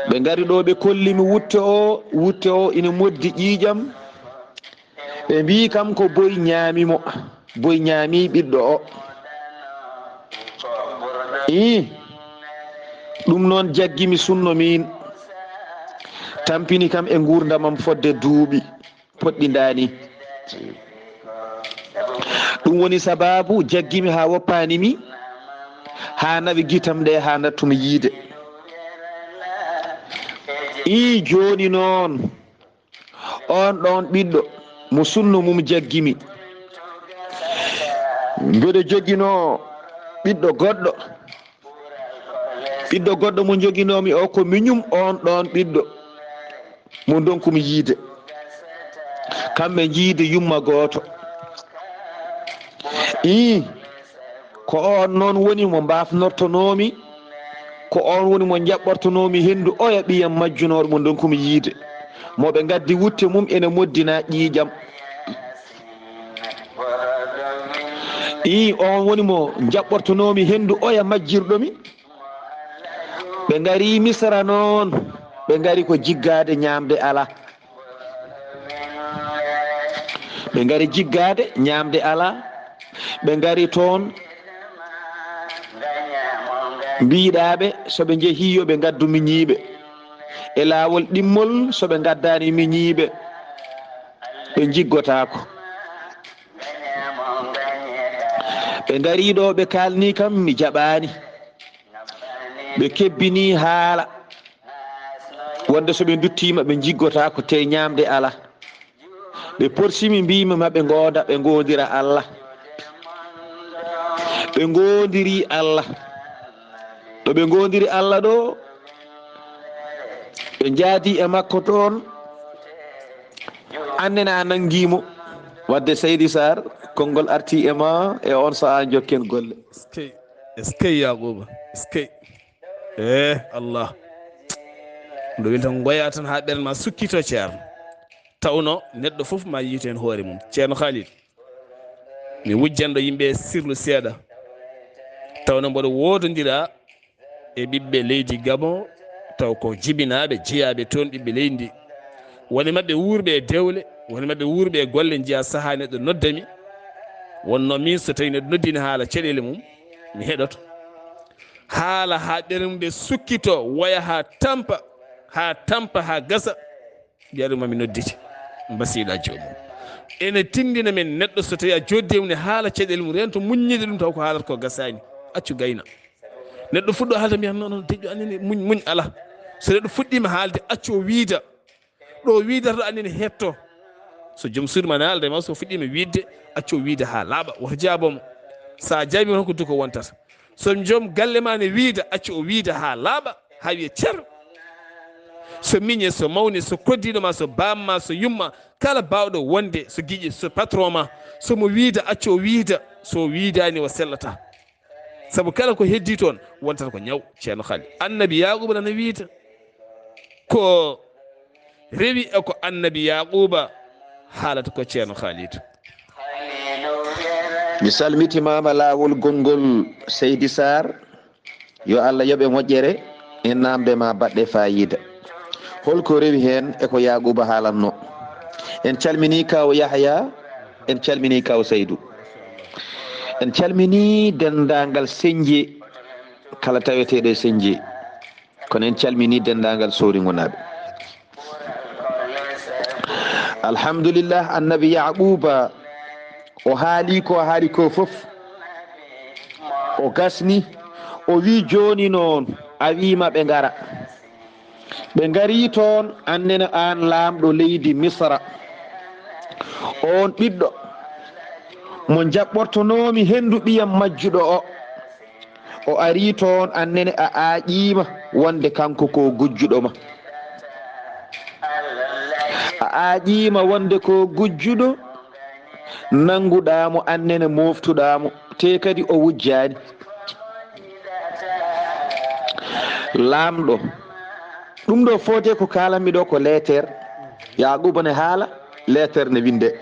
Ɓe ngari ɗo, ɓe kolli mi wutte o, wutte o ina moddi ƴiiƴam. Ɓe mbii kam ko boy ñaami mo, boy ñaami ɓiɗɗo o. Ii, ɗum noon jaggi mi sunno miin, tampini kam e nguurndamam fodde duuɓi poɗɗi ndaani. Ɗum woni sabaabu jaggimi haa woppaani mi, haa nawi gitam ɗe, haa nattumi yiide. Ii, jooni noon, oon ɗoon ɓiɗɗo mo sunno mum jaggimi, mbeɗo joginoo ɓiɗɗo goɗɗo, ɓiɗɗo goɗɗo mo njoginoomi o, ko miñum on ɗon ɓiɗɗo mo ndonkumi yiide. Kamɓe njiide yumma gooto. Ii, ko on noon woni mo mbaafnortonoomi, ko on woni mo njaɓɓortonoomi henndu oya ɓiyam majjunooɗo mo ndonkumi yiide. Mo ɓe ngaddi wutte mum ene moddina ƴiiƴam. Ii, on woni mo njaɓɓortonoomi henndu oya majjirɗomi. Ɓe ngari Misra noon, ɓe ngari ko jiggaade, ñaamde alaa. Ɓe ngari jiggaade, ñaamde alaa. Ɓe ngari toon, mbiɗaa ɓe, so ɓe njehii, yo ɓe ngaddu miñiiɓe. E laawol ɗimmol, so ɓe ngaddaani miñiiɓe, ɓe njiggotaako. Ɓe ngari ɗo, ɓe kaalni kam, mi jaɓaani. Ɓe kebbini haala wonde so ɓe nduttiima, ɓe njiggotaako, te ñaamde alaa. Ɓe porsimi, mbiimi maɓe ngoonda, ɓe ngoondira Allah. Ɓe ngoondiri Allah. Ɗo ɓe ngoondiri Allah ɗo, ɓe njaadi e makko toon. Annen a nanngi mo. Wadde Seydi Sarr, konngol arti e ma e on sahaa, njokken golle. Eskey, eskey Yaquba, eskey. Eh, Allah. Ɗo weli tan ngoya tan haa ɓernde ma sukkito, Ceerno. Tawno neɗɗo fof ma yiitu heen hoore mum. Ceerno Khalid, mi wujjanɗo yimɓe sirlu seeɗa. Tawno mboɗo woodondira e ɓiɓɓe leydi Gabon, taw ko jibinaaɓe, jeyaaɓe toon, ɓiɓɓe leydi ndi. Woni maɓɓe wuurɓe e dewle, woni maɓɓe wuurɓe e golle, njiya sahaa neɗɗo noddami. Wonno min, so tawi neɗɗo noddini haala caɗeele mum, mi heɗoto. Haala haa ɓernde sukkito, woya haa tampa, haa tampa, haa gasa. Mbiya ɗum, mami nodditi, mbasiɗa joomum. Ene tinndina men neɗɗo, so tawi a joddi e mum e haala caɗeele mum, rento muññide ɗum, taw ko haalata ko gasaani. Accu gayna. Neɗɗo fuɗɗo haalde, mbiya, "Non, non, deƴƴo, anene, muñ, muñ, alaa." So neɗɗo fuɗɗiima haalde, accu o wiida. Ɗo o wiidata ɗo, anene hetto. So joom suudu ma ne haalde ma, so fuɗɗiima wiidde, accu o wiida haa laaɓa, woto jaabo mo. So a jaabiima tan, ko duko wontata. So joom galle ma ne wiida, accu o wiida haa laaɓa, haa wiya cer. So miñe, so mawni, so koddiiɗo ma, so baam ma, so yumma, kala baawɗo wonde, so giƴe, so patron ma, so mo wiida, accu o wiida. So wiidaani, o sellata. Sabu kala ko heddii toon, wontata ko ñaw, Ceerno Khalid. Annabi Yaaquuba nana wiida. Ko rewi e ko Annabi Yaaquuba haalata ko, Ceerno Khalid. Mi salmitimaama laawol gonngol, Seydi Sarr. Yo Allah yoɓe moƴƴere e naamnde ma baɗɗe faayiida. Hol ko rewi heen e ko Yaaquuba haalatnoo? En calminii kaaw Yahya, en calminii kaaw Saydu. En calminii denndaangal Senje, kala taweteeɗo e Senje. Kono en calminii denndaangal Sooringonaaɓe. Alhamdulillah, Annabi Yaaquuba, o haali ko haali ko fof. O gasni, o wi, "Jooni noon, a wi ma ɓe ngara." Ɓe ngari toon, annene aan laamɗo leydi Misra. Oon ɓiɗɗo mo njaɓɓortonoomi henndu ɓiyam majjuɗo o. O ari toon, annene a aaƴiima wonde kanko ko gujjuɗo ma. A aaƴiima wonde ko gujjuɗo, nannguɗaa mo, annene mooftuɗaa mo, te kadi o wujjaani. Laamɗo, ɗum ɗo foote ko kaalanmi ɗo ko leeter. Yaaquuba ne haala, leeter ne winndee.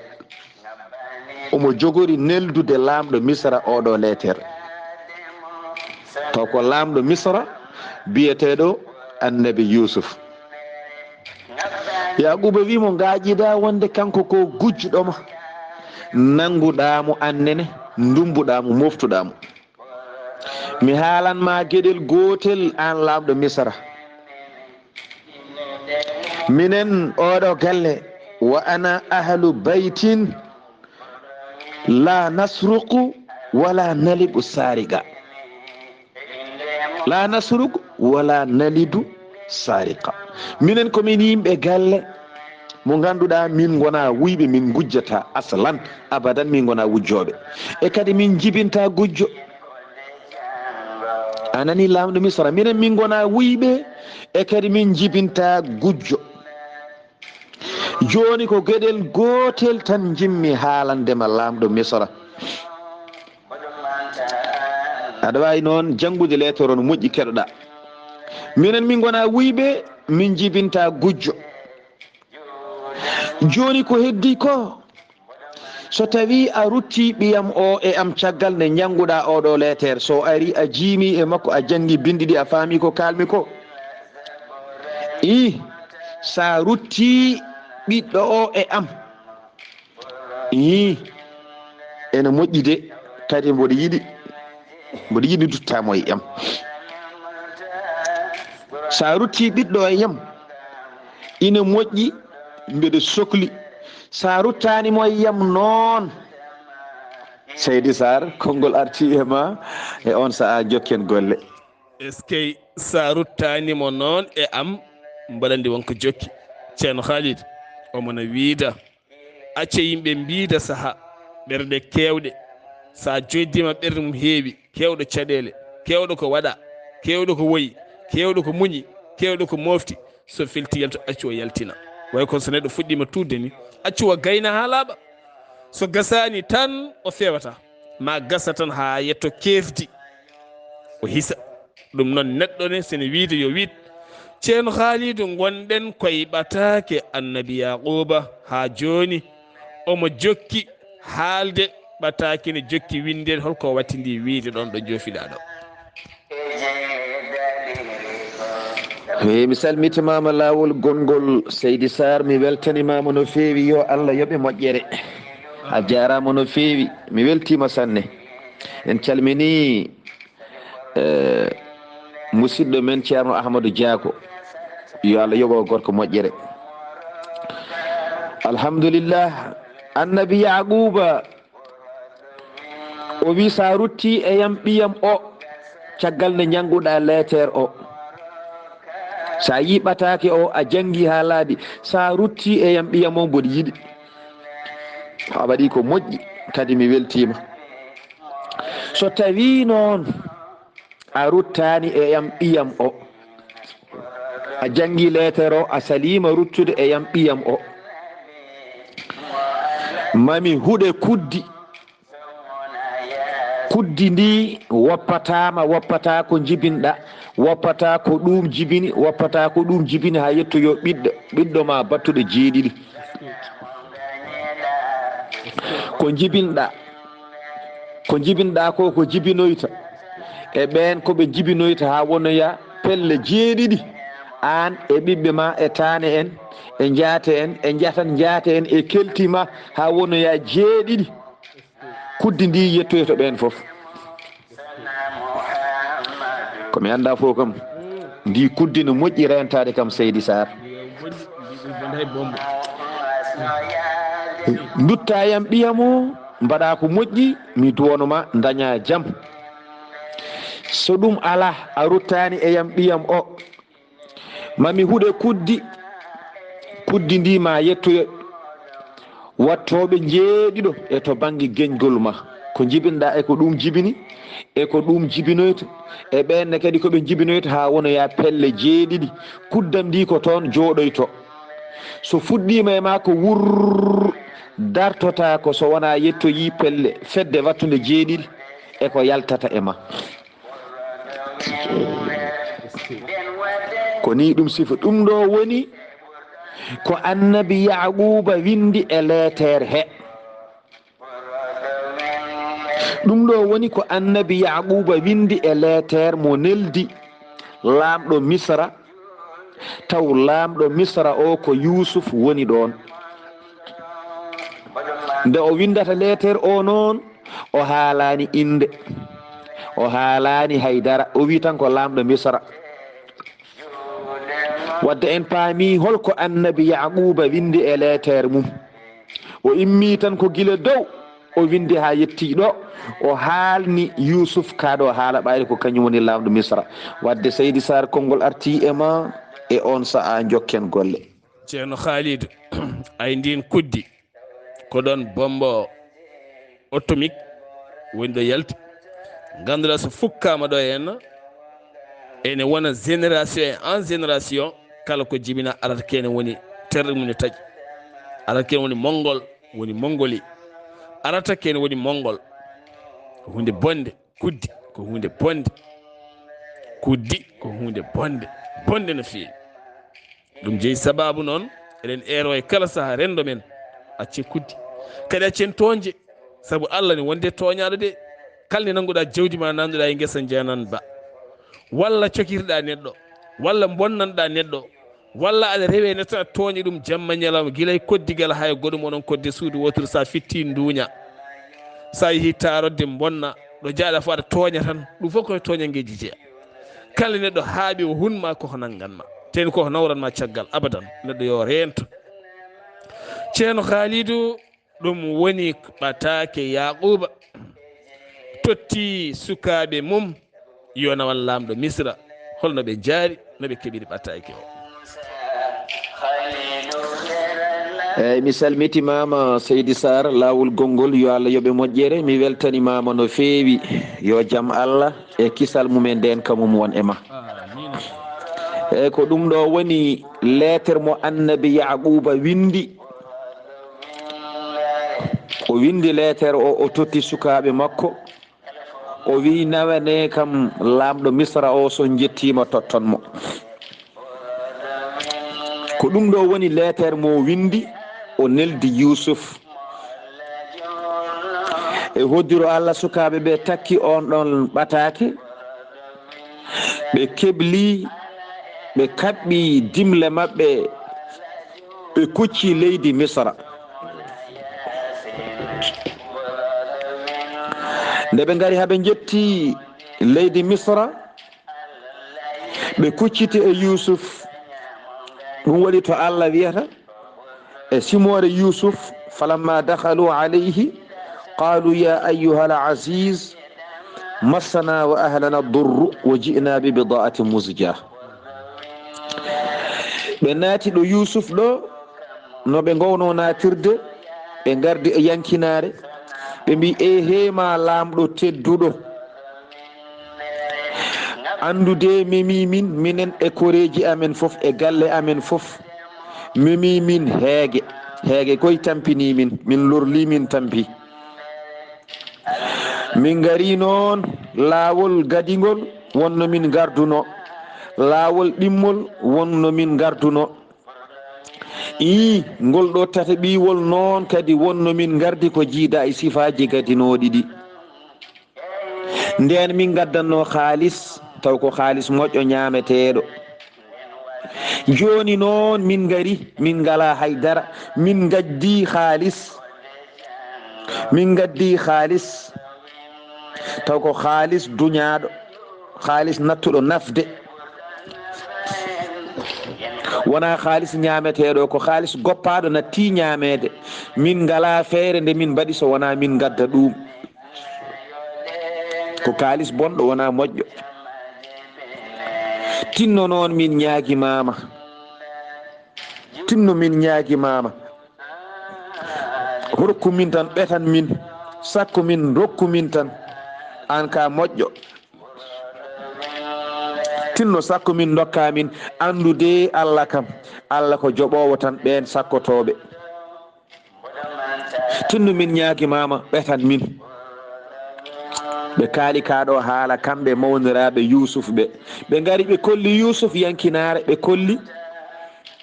Omo jogori neldude laamɗo Misra oɗo leeter. Taw ko laamɗo Misra biyeteeɗo Annabi Yuusuf. Yaaquuba wi mo, "Ngaaƴiɗaa wonde kanko ko gujjuɗo ma. Nannguɗaa mo, annene, ndummbuɗaa mo, mooftuɗaa mo. Mi haalan ma geɗel gootel, aan laamɗo Misra. Minen oɗo galle, wa ana ahlu baytin, la nasruqu wala nalibu sariqa." La nasruqu wala nalidu sariqa. Minen ko min yimɓe galle mo ngannduɗaa, min ngona wuyɓe, min ngujjata aslan, abadan min ngona wujjooɓe. E kadi min njibinta gujjo. A nani, laamɗo Misra? Minen min ngona wuyɓe, e kadi min njibinta gujjo. Jooni ko geɗel gootel tan njimmi haalande ma, laamɗo Misra. Aɗa waawi noon janngude leetor o, no moƴƴi, keɗoɗaa. Minen min ngona wuyɓe, min njibinta gujjo. Jooni ko heddii ko, so tawii a ruttii ɓiyam o e am caggal nde njannguɗaa oo ɗoo leeter, so ari a jiimii e makko, a janngi binndi ɗi, a faamii ko kaalmi ko. Ii, so a ruttii ɓiɗɗo o e am, ii, ene moƴƴi de, kadi mboɗo yiɗi, mboɗo yiɗi duttaa mo e am. So a ruttii ɓiɗɗo e yam, ina moƴƴi, mbeɗa sokli. So a ruttaani mo e yam noon, Seydi Sarr, konngol artii e ma, e oon sahaa njokken golle. Eskey, so a ruttaani mo noon e am, mbaɗa anndi won ko jokki. Ceerno Khalid, omo na wiida, acca yimɓe mbiida sahaa, ɓerɗe keewɗe. So a jojjiima ɓernde mum heewi, keewɗo caɗeele, keewɗo ko waɗa, keewɗo ko woyi, keewɗo ko muñi, keewɗo ko moofti, so felti yaltu, accu o yaltina. Way kono so neɗɗo fuɗɗiima tuudde ni, accu o gayna haa laaɓa. So gasaani tan o feewata, ma gasa tan haa yetto keefdi, o hisa. Ɗum noon, neɗɗo ne, sene wiide yo wiid, Ceerno Haalidu, ngonɗen koye ɓataake Annabi Yaaquuba haa jooni. Omo jokki haalde, ɓataake ne jokki winndeede. Holko wattindi wiide ɗoon ɗo joofiɗaa ɗo? Eey, mi salmitimaama laawol gonngol, Seydi Sarr, mi weltanimaama no feewi, yo Allah yoɓe moƴƴere. A jaaraama no feewi, mi weltiima sanne. En calminii, eh, musidɗo men Ceerno Ahmadu Jaako, yo Allah yoɓo gorko moƴƴere. Alhamdulillah, Annabi Yaaquuba, o wi, so a ruttii e yam ɓiyam o, caggal nde njannguɗaa leeter o, so a yii ɓataake o, a janngi haa laaɓi, so a ruttii e yam ɓiyam o, mboɗo yiɗi. A waɗi ko moƴƴi, kadi mi weltiima. So tawii noon a ruttaani e yam ɓiyam o, a janngi leeter o, a saliima ruttude e yam ɓiyam o, mami huɗe kuddi. Kuddi ndi woppataama, woppataa ko njibinɗa, woppataa ko ɗum jibini, woppataa ko ɗum jibini, haa yettoyoo ɓiɗɗo, ɓiɗɗo ma battuɗo jeeɗiɗi. Ko njibinɗa, ko njibinɗa ko, ko jibinoyta e ɓeen ko ɓe njibinoyta haa wonoya pelle jeeɗiɗi, aan e ɓiɓɓe ma e taane en e njaate en e njatan njaate en e kelti ma haa wonoya jeeɗiɗi. Kuddi ndi yettoyta ɓeen fof. Ko mi anndaa fof kam, ndi kuddi no moƴƴi reentaade kam, Seydi Sarr. Ndutta yam ɓiyam o, mbaɗa ko moƴƴi, mi duwano ma, daña jam. So ɗum alaa, a ruttaani e yam ɓiyam o, mami huɗe kuddi, kuddi ndi ma yettoyo wattooɓe njeeɗiɗo e to bannge geñgol ma. Ko njibinɗa e ko ɗum jibini, e ko ɗum jibinoyta, e ɓeen ne kadi ko ɓe njibinoyta haa wonoya pelle jeeɗiɗi. Kuddam ndi ko toon jooɗoyto. So fuɗɗiima e ma ko wurr, dartotaako so wonaa yettoyii pelle fedde wattunde jeeɗiɗi e ko yaltata e ma. Ko ni ɗum sifa. Ɗum ɗo woni ko Annabi Yaaquuba winndi e leeter he. Ɗum ɗo woni ko Annabi Yaaquuba winndi e leeter mo neldi laamɗo Misra, taw laamɗo Misra o ko Yuusuf woni ɗoon. Nde o winndata leeter o noon, o haalaani innde, o haalaani hay dara, o wi tan ko laamɗo Misra. Wadde en paami holko Annabi Yaaquuba winndi e leeter mum. O immi tan ko gila dow, o winndi haa yetti ɗo, o haalni Yuusuf kaa ɗo haala ɓayde ko kañum woni laamɗo Misra. Wadde Seydi Sarr, konngol artii e ma e oon sahaa, njokken golle. Ceerno Khalid, ay ndin kuddi, ko ɗoon bombo atomique woni ɗo yalti. Ngannduɗaa so fukkaama ɗo henna, Ene wona génération e en génération, kala ko jibina arata kene woni terɗe mum ne taƴi. Arata kene woni mongol, woni mongoli. Arata kene woni mongol. Ko hunde bonde, kuddi ko hunde bonde. Kuddi ko hunde bonde, bonde no feewi. Ɗum jeyi sababu noon, eɗen eero e kala saha renndo men, accen kuddi. Kadi accen tooñde, sabu Allah ne wondi e tooñaaɗo de. Kala nde nannguɗaa jawdi ma, nanduɗaa e ngesa, njenan ba. Walla cokirɗaa neɗɗo, walla bonnanɗaa neɗɗo, walla aɗa rewe neɗɗo, aɗa tooña ɗum jamma ñalawma, gila e koddigal haa e goɗɗum, onon kodde suudu wooturu, sa fitti nduuña. Sa yehi taarode bonna, ɗo jaaɗa fof aɗa tooña tan. Ɗum fof koye tooñanngeeji jeya. Kala neɗɗo haaɓi o hun ma, koko nanngan ma. Teni koko nawran ma caggal abadan. Neɗɗo yo reento. Ceerno Khalidou, ɗum woni ɓataake Yaquuba totti sukaaɓe mum yo nawan laamɗo Misra. Holno ɓe njaari, no ɓe keɓiri ɓataake o? Eyyi, mi salmitimaama Seydi Sarr, laawol gonngol, yo Allah yoɓe moƴƴere. Mi weltanimaama no feewi. Yo jam Allah e kisal mum e ndeenka mum won e ma. Eyyi, ko ɗum ɗo woni leeter mo Annabi Yaquuba winndi. O winndi leeter o, o totti sukaaɓe makko. O wiyi, nawane kam laamɗo Misra o, so njettiima totton mo. Ko ɗum ɗo woni leeter mo o winndi, o neldi Yuusuf. E hoddiro Allah, sukaaɓe ɓe takki oon ɗon ɓataake, ɓe kebli, ɓe kaɓɓi dimle maɓɓe, ɓe kucci leydi Misra. Nde ɓe ngari haa ɓe njetti leydi Misra, ɓe kucciti e Yuusuf. Ɗum waɗi to Allah wiyata e simoore Yuusuf, falamma dakhalu alayhi qalu ya ayyuhal aziz massana wa ahlana durru wa ji'na bi bida'atin muzja. Ɓe naati ɗo Yuusuf ɗo, no ɓe ngowno naatirde, ɓe ngardi e yankinaare, ɓe mbi, eehee ma laamɗo tedduɗo, anndude memi min, minen e koreeji amen fof, e galle amen fof, memi min heege, heege koy tampini min, min lorli min tampi. Min ngari noon laawol gadingol wonno min ngarduno, laawol ɗimmol wonno min ngarduno. Ii, ngol ɗo tataɓiwol noon kadi wonno min ngardi ko jiida e sifaaji gadinooɗi ɗi. Ndeen min ngaddanno kaalis, taw ko kaalis moƴƴo ñaameteeɗo. Jooni noon min ngari, min ngalaa hay dara, min ngaddi kaalis. Min ngaddi kaalis, taw ko kaalis duñaaɗo, kaalis nattuɗo nafde. Wonaa kaalis ñaameteeɗo, ko kaalis goppaaɗo natti ñaameede. Min ngalaa feere nde min mbaɗi so wonaa min ngadda ɗuum. Ko kaalis bonɗo, wonaa moƴƴo. Tinno noon min ñaagimaama. Tinno min ñaagimaama. Rokku min tan, ɓetan min. Sakko min, rokku min tan. Aan ka moƴƴo. Tinno sakko min, ndokka min. Anndude Allah kam, Allah ko joɓoowo tan ɓeen sakkotooɓe. Tinno min ñaagimaama, ɓetan min. Ɓe kaali kaa ɗo haala, kamɓe mawniraaɓe Yuusuf ɓe. Ɓe ngari, ɓe kolli Yuusuf yankinaare, ɓe kolli.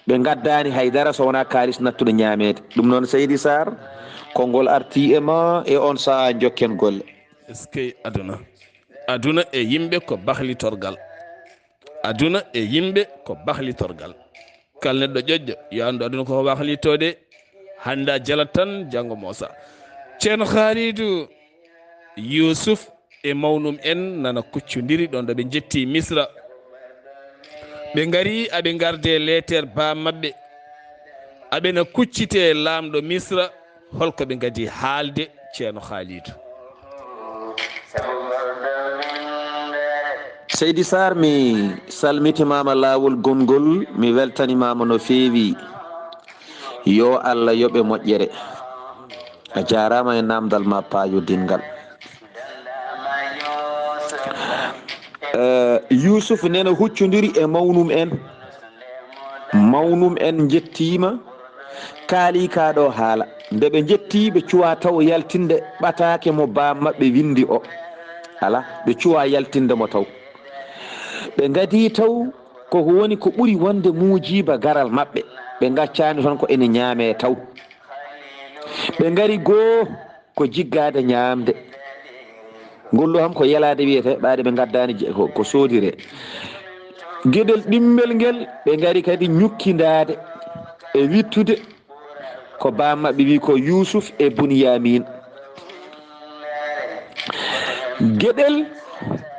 Ɓe ngaddaani hay dara so wonaa kaalis nattuɗo ñaameede. Ɗum noon, Seydi Saar, konngol artii e ma e oon sahaa, njokken golle. Eskey aduna. Aduna e yimɓe ko bahlitorgal. Aduna e yimɓe ko bahlitorgal. Kala neɗɗo ƴoƴƴo, yo anndu aduna ko bahlitoode. Hannde a jalat tan, janngo moosa. Ceerno Haalidu, Yuusuf e mawnum en nana kuccondiri ɗoon ɗo ɓe njetti Misra. Ɓe ngari, aɓe ngarde leeter baa maɓɓe. Aɓe na kuccite laamɗo Misra. Hol ko ɓe ngadi haalde, Ceerno Haalidu? Seydi Saar, mi salmitimaama laawol gonngol, mi weltanimaama no feewi. Yo Allah yoɓe moƴƴere. A jaaraama e naamndal ma paayodingal. Eh, Yuusuf nena huccondiri e mawnum en. Mawnum en njettiima, kaali kaa ɗoo haala. Nde ɓe njetti, ɓe cuwaa taw yaltinde ɓataake mo baam maɓɓe winndi o. Alaa, ɓe cuwaa yaltinde mo taw. Ɓe ngadii taw ko ko woni ko ɓuri wonde muujiiba garal maɓɓe. Ɓe ngaccaani toon ko ene ñaamee taw. Ɓe ngari goo ko jiggaade ñaamde. Ngol ɗoo kam ko yelaade wiyetee, ɓaade ɓe ngaddaani je-, ko, ko soodiree. Geɗel ɗimmel ngel, ɓe ngari kadi ñukkindaade e wittude ko baam maɓɓe wii ko Yuusuf e Bunyamin. Geɗel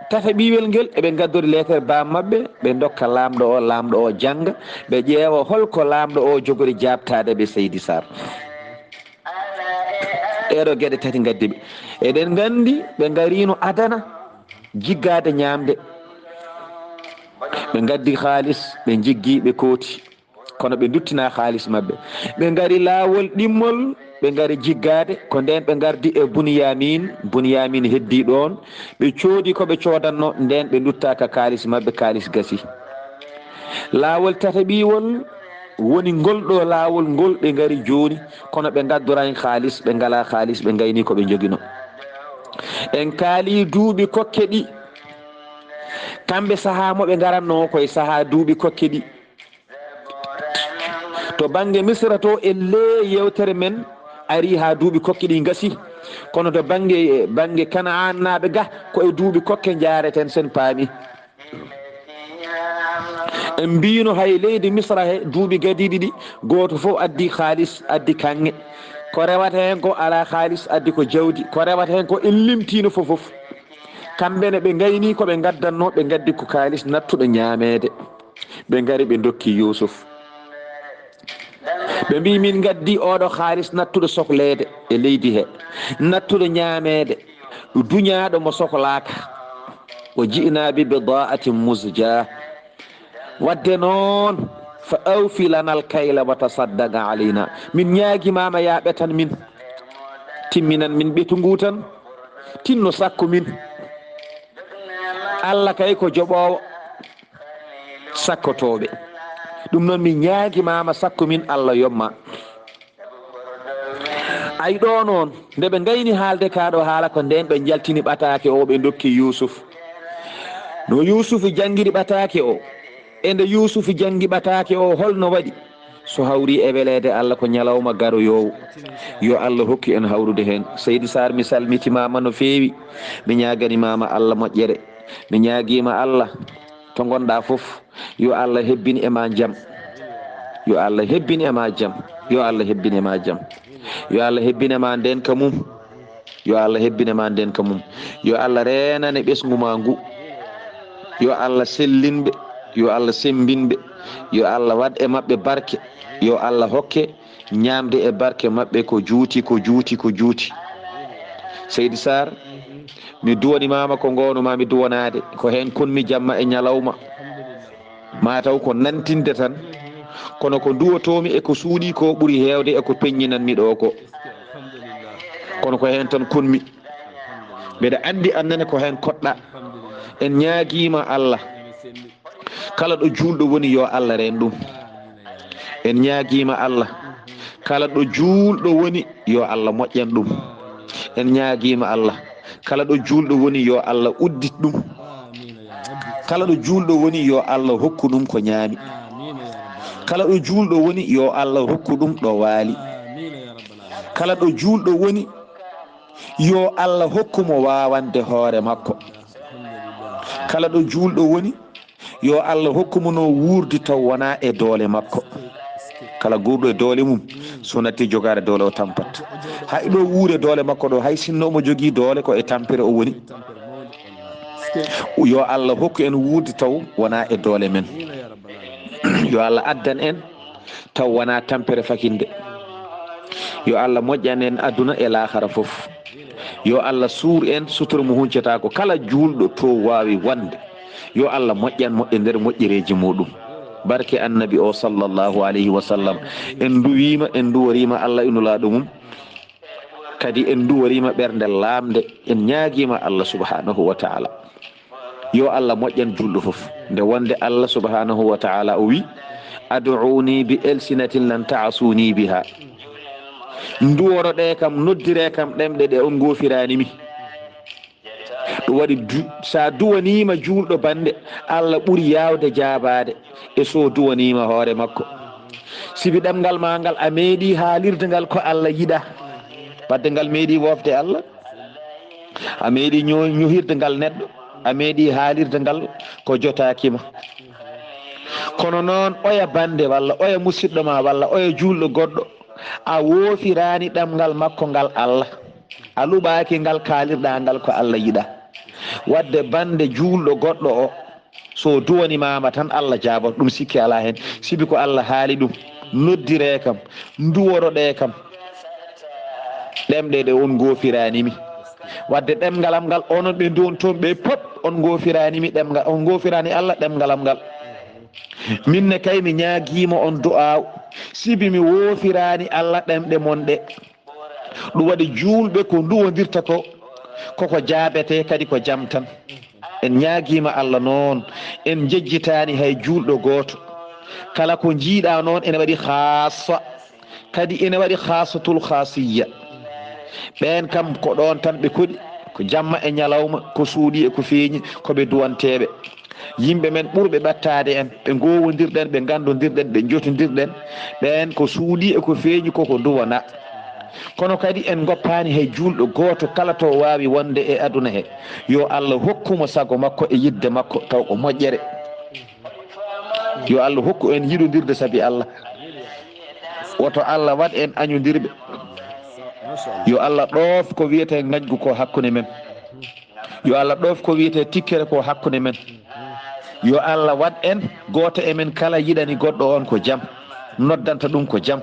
tataɓiwel ngel, eɓe ngaddori leetere baam maɓɓe, ɓe ndokka laamɗo o, laamɗo o jannga, ɓe ƴeewa hol ko laamɗo o jogori jaabtaade ɓe, Seydi Sarr. Ɗeeɗo geɗe tati ngaddi ɓe. Eɗen nganndi ɓe ngariino adana jiggaade ñaamde. Ɓe ngaddi kaalis, ɓe njiggi, ɓe kooti. Kono ɓe nduttinaa kaalis maɓɓe. Ɓe ngari laawol ɗimmol, ɓe ngari jiggaade. Ko ndeen ɓe ngardi e Bunyamin. Bunyamin heddii ɗoon. Ɓe coodi ko ɓe coodanno, ndeen ɓe nduttaa ka kaalis maɓɓe, kaalis gasi. Laawol tataɓiwol woni ngol ɗoo laawol ngol ɓe ngari jooni, kono ɓe ngaddoraani kaalis, ɓe ngalaa kaalis, ɓe ngaynii ko ɓe njogino. En kaalii duuɓi kokke ɗi, kamɓe sahaa mo ɓe ngaratnoo ko e sahaa duuɓi kokke ɗi. To bannge Misra to, ellee yeewtere men arii haa duuɓi kokke ɗi ngasi, kono to bannge, bannge Kanaannaaɓe ga, ko e duuɓi kokke njaareten, sen paami. En mbiino hay leydi Misra he, duuɓi gadiiɗi ɗi, gooto fof addi kaalis, addi kaŋŋe. Ko rewata heen ko alaa kaalis, addi ko jawdi. Ko rewata heen ko en limtiino fof fof. Kamɓe ne ɓe ngaynii ko ɓe ngaddannoo, ɓe ngaddi ko kaalis nattuɗo ñaameede. Ɓe ngari ɓe ndokki Yuusuf. Ɓe mbii, "Min ngaddi oɗo kaalis nattuɗo sokleede e leydi he, nattuɗo ñaameede, duñaaɗo mo soklaaka. Wa ji'naa bi bidaatin muzjaa. Wadde noon, fa awfi lanal kayla wa tasaddaq alaynaa. Min ñaagimaama yaa ɓetan min. Timminan min ɓetu nguu tan. Tinno sakko min. Alla kay ko joɓoowo sakkotooɓe. Ɗum noon min ñaagimaama sakko min Alla yomma." Ay ɗo noon, nde ɓe ngayni haalde kaa ɗo haala ko ndeen ɓe njaltini ɓataake o, ɓe ndokki Yuusuf. No Yuusuf janngiri ɓataake o, e nde Yuusuf janngi ɓataake o, hol no waɗi? So hawri e weleede Alla ko ñalawma garoyoowo. Yo Alla hokku en hawrude heen. Seydi Saar, mi salmitimaama no feewi. Mi ñaaganimaama Alla moƴƴere. Mi ñaagiima Alla to ngonɗaa fof. Yo Alla hebbin e ma jam. Yo Alla hebbin e ma jam. Yo Alla hebbin e ma jam. Yo Alla hebbin e ma ndeenka mum. Yo Alla hebbin e ma ndeenka mum. Yo Alla reenane ɓesngu ma ngu. Yo Alla sellin ɓe. Yo Alla semmbin ɓe. Yo Alla waɗ e maɓɓe barke. Yo Alla hokke ñaamde e barke maɓɓe ko juuti, ko juuti, ko juuti. Seydi Saar, mi duwanimaama ko ngoonuma mi duwanaade. Ko heen kunmi jamma e ñalawma. Maa taw ko nantinde tan, kono ko nduwotoomi e ko suuɗii ko ɓuri heewde e ko peññinanmi ɗo ko. Kono ko heen tan kunmi. Mbeɗa anndi aan nene ko heen koɗɗa. En ñaagiima Alla. Kala ɗo juulɗo woni, yo Alla reen ɗum. En ñaagiima Alla. Kala ɗo juulɗo woni, yo Alla moƴƴan ɗum. En ñaagiima Alla. Kala ɗo juulɗo woni, yo Alla uddit ɗum. Kala ɗo juulɗo woni, yo Alla hokku ɗum ko ñaami. Kala ɗo juulɗo woni, yo Alla hokku ɗum ɗo waali. Kala ɗo juulɗo woni, yo Alla hokku mo waawande hoore makko. Kala ɗo juulɗo woni, yo Alla hokku mo no wuurdi taw wonaa e doole makko. Kala guurɗo e doole mum, so natti jogaade doole o tampat. Hay ɗo wuure doole makko ɗo, hay sinno omo jogii doole, ko e tampere o woni. Yo Alla hokku en wuurdi taw wonaa e doole men. Yo Alla addan en taw wonaa tampere fakinde. Yo Alla moƴƴan en aduna e laakara fof. Yo Alla suur en sutura mo huncataako. Kala juulɗo to waawi wonde, yo Alla moƴƴan mo e nder moƴƴereeji muɗum. Barke Annabi o sallallahu alayhi wa sallam. En nduwiima, en nduworiima Alla e Nulaaɗo mum. Kadi en nduworiima ɓernde laamnde. En ñaagiima Alla subhanahu wa taala. Yo Allah moƴƴan juulɗo fof. Nde wonde Allah subhanahu wa ta'ala o wi, "Ad'uni bi alsinatin lan ta'suni biha." Nduworoɗe kam, noddire kam ɗemɗe ɗe on goofirani mi. Ɗum waɗi du-, sa duwanima juulɗo bande, Allah ɓuri yawde jaabaade e so duwanima hoore makko. Sibi ɗemngal ma ngal a meeɗi haalirde ngal ko Allah yiɗa. Wadde ngal meeɗi wofde Allah. A meeɗi ño-, ñohirde ngal neɗɗo. A meeɗi haalirde ngal ko jotaaki ma. Kono noon oya bande walla oya musidɗo ma walla oya juulɗo goɗɗo, a woofiraani ɗemngal makko ngal Allah. A luɓaaki ngal kaalirɗa ngal ko Allah yiɗa. Wadde bande juulɗo goɗɗo o, so duwanimaama tan Allah jaabot, ɗum sikki alaa heen. Sibi ko Allah haali ɗum, noddire kam, nduworoɗe kam. Ɗemɗe ɗe on goofirani mi. Wadde ɗemngal am ngal, onon ɓe nduwon toon ɓe pop, on goofirani mi ɗemngal, on goofirani Allah ɗemngal am ngal. Min ne kay mi ñaagiima on du'aaw, sibi mi woofirani Allah ɗemɗe mon ɗe. Ɗum waɗi juulɓe ko nduwondirta ko, koko jaabete kadi ko jam tan. En ñaagiima Allah noon, en njejjitaani hay juulɗo gooto. Kala ko njiiɗa noon ene waɗi khaassa, kadi ene waɗi khaassatul khaasiyya. Ɓeen kam ko ɗoon tan ɓe koɗi, ko jamma e ñalawma, ko suuɗi e ko feeñi, ko ɓe duwanteeɓe. Yimɓe men ɓurɓe ɓattaade en, ɓe ngowondirɗen, ɓe nganndondirɗen, ɓe njotondirɗen, ɓeen ko suuɗi e ko feeñi koko duwana. Kono kadi en ngoppaani hay juulɗo gooto kala to waawi wonde e aduna he. Yo Allah hokku mo sago makko e yiɗde makko, taw ko moƴƴere. Yo Allah hokku en yiɗondirde sabi Allah. Woto Allah waɗ en añondirɓe. Yo Allah ɗoof ko wiyetee ngañgu ko hakkunde men. Yo Allah ɗoof ko wiyetee tikkere ko hakkunde men. Yo Allah waɗ en gooto e men kala yiɗani goɗɗo on ko jam, noddanta ɗum ko jam.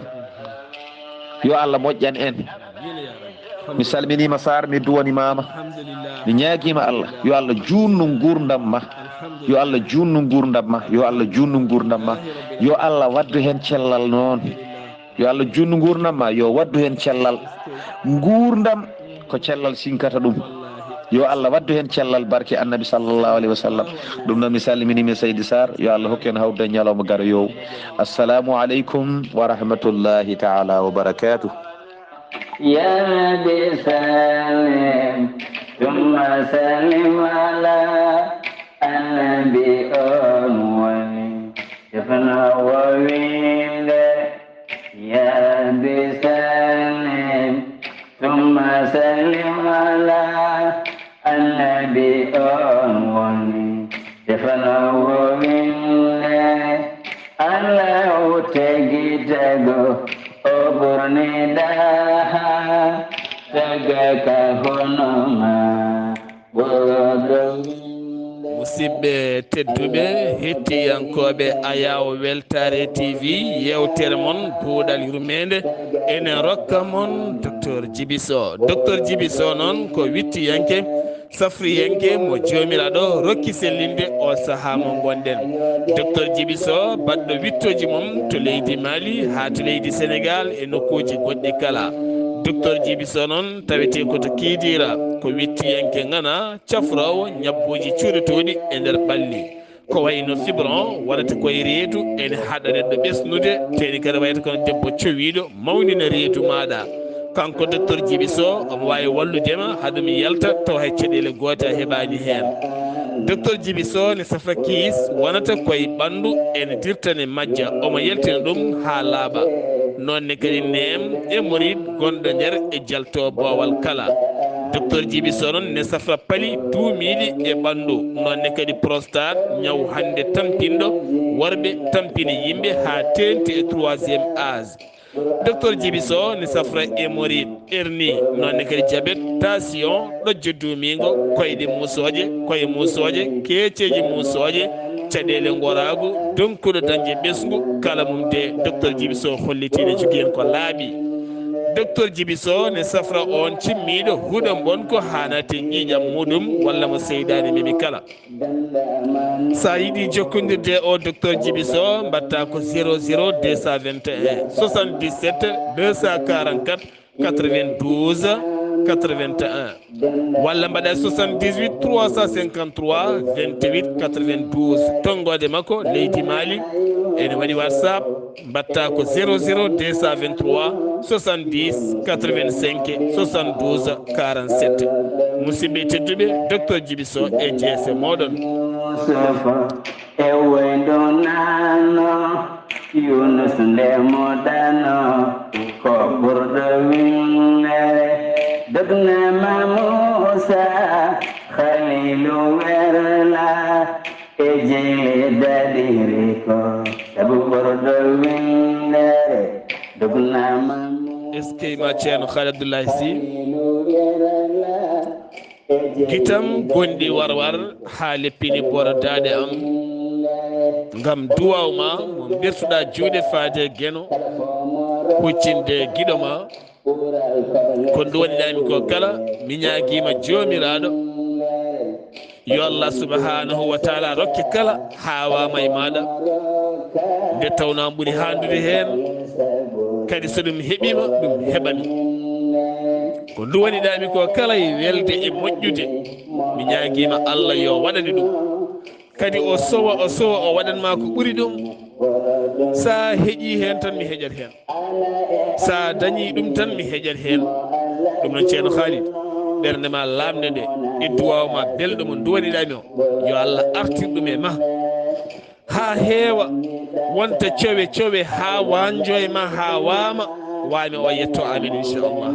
Yo Allah moƴƴan en. Mi salminiima Saar, mi duwanimaama. Mi ñaagiima Allah, yo Allah juutnu nguurndam ma. Yo Allah juutnu nguurndam ma. Yo Allah juutnu nguurndam ma. Yo Allah waɗdu heen cellal noon. Yo Allah juutnu nguurndam ma, yo waɗdu heen cellal. Nguurndam ko cellal sinkata ɗum. Yo Allah waɗdu heen cellal barke Annabi sallallahu alayhi wa sallam. Ɗum noon mi salminiima Seydi Saar, yo Allah hokku en hawrude ñalawma garoyoowo. Assalamu aleykum wa rahmatullahi ta'ala wa barakatuh. يا رب سلم ثم سلم على النبي أول. Defna o winde, ya Rabbi sallim, thumma sallim ala annabi on woni. Defna o winde, Allahu tagi tago, o ɓurni daha, taga ka hono ma. Musidɓe tedduɓe, hettiyankooɓe Ayaw Weltaare T V, yeewtere mon Buuɗal Yurmeende, enen rokka mon Docteur Djiby Sow. Docteur Djiby Sow noon ko wittiyanke, safriyanke mo Joomiraaɗo rokki sellinde o sahaa mo ngonɗen. Docteur Djiby Sow, baɗɗo wittooji mum to leydi Mali haa to leydi Senegaal e nokkuuji goɗɗi kala. Docteur Djiby Sow noon tawetee ko to Kiidiira, ko wittiyanke ŋana, cafroowo ñabbuuji cuuɗotooɗi e nder ɓalli. Ko wayno fibron wonata koye reedu ene haɗa neɗɗo ɓesnude, teeni kadi wayata kono debbo cowiiɗo mawnina reedu maaɗa. Kanko Docteur Djiby Sow omo waawi wallude ma haɗum yalta taw hay caɗeele goote a heɓaani heen. Docteur Djiby Sow ne safra kiis wonata koye ɓanndu ene dirtane majja, omo yaltina ɗum haa laaɓa. Noon ne kadi neem e morit gonɗo nder e jalto boowal kala. Docteur Djiby Sow noon ne safra pali duumiiɗi e ɓanndu, noon ne kadi prostate, ñaw hannde tampinɗo worɓe, tampini yimɓe haa teeŋti e troisième âge. Docteur Djiby Sow ne safra hémorroïde, hernie, noon ne kadi diabète, tension, ɗojjo duumiingo, koyɗe muusooje, koye muusooje, keeceeje muusooje, caɗeele ngoraagu, donkuɗo dañde ɓesngu, kala mum de Docteur Djiby Sow hollitii ne jogii heen ko laaɓi. Docteur Djiby Sow ne safra oon cimmiiɗo huɗo mbon ko haanate ƴiiƴam muuɗum walla mo seyɗaane memi kala. So a yiɗi jokkondirde e o Docteur Djiby Sow, mbaɗtaa ko zéro zéro deux cent vingt et un soixante-dix-sept deux cent quarante-quatre quatre-vingt-douze. quatre-vingt-un, walla mbaɗa soixante-dix-huit trois cent cinquante-trois vingt-huit quatre-vingt-douze. Tonngoode makko leydi Mali, ene waɗi WhatsApp, mbaɗta ko zéro zéro deux cent vingt-trois soixante-dix quatre-vingt-cinq soixante-douze quarante-sept. Musidɓe tedduɓe, Docteur Djiby Sow e jeese mooɗon. Yusufa e wayndo nano, Yunus nde mo dano, ko ɓurɗo winnde. Dognama Musa, Khalilu werla, e jeyle daɗiri ko, sabu ɓurɗo winndere. Dognama Musa, eskey ma Ceerno Khalid Abdoulaye Sy. Khalilu werla. Gitam gonɗi warwar haa leppini boro daaɗe am. Ngam duwaaw ma mo mbirtuɗa juuɗe faade geno, huccinde giɗo ma. Ko ndu woni ɗami ko kala, mi ñaagiima Joomiraaɗo. Yo Allah subhanahu wa taala rokke kala haawama e maɗa. Nde tawno am ɓuri handude heen, kadi so ɗum heɓima, ɗum heɓami. Ko ndu woni ɗami ko kala e welde e moƴƴude, mi ñaagiima Allah yo waɗane ɗum. Kadi o sowa, o sowa, o waɗanma ko ɓuri ɗum. Sa heƴi heen tan, mi heƴat heen. Sa dañi ɗum tan, mi heƴat heen. Ɗum noon, Ceerno Khalid, ɓernde ma laamnde nde e duwaaw ma belɗo mo ndu woni ɗami o, yo Allah artir ɗum e ma. Haa heewa, wonta cowe cowe haa wanjo e ma, haa waama, waami o yetto. Amin, inchallah.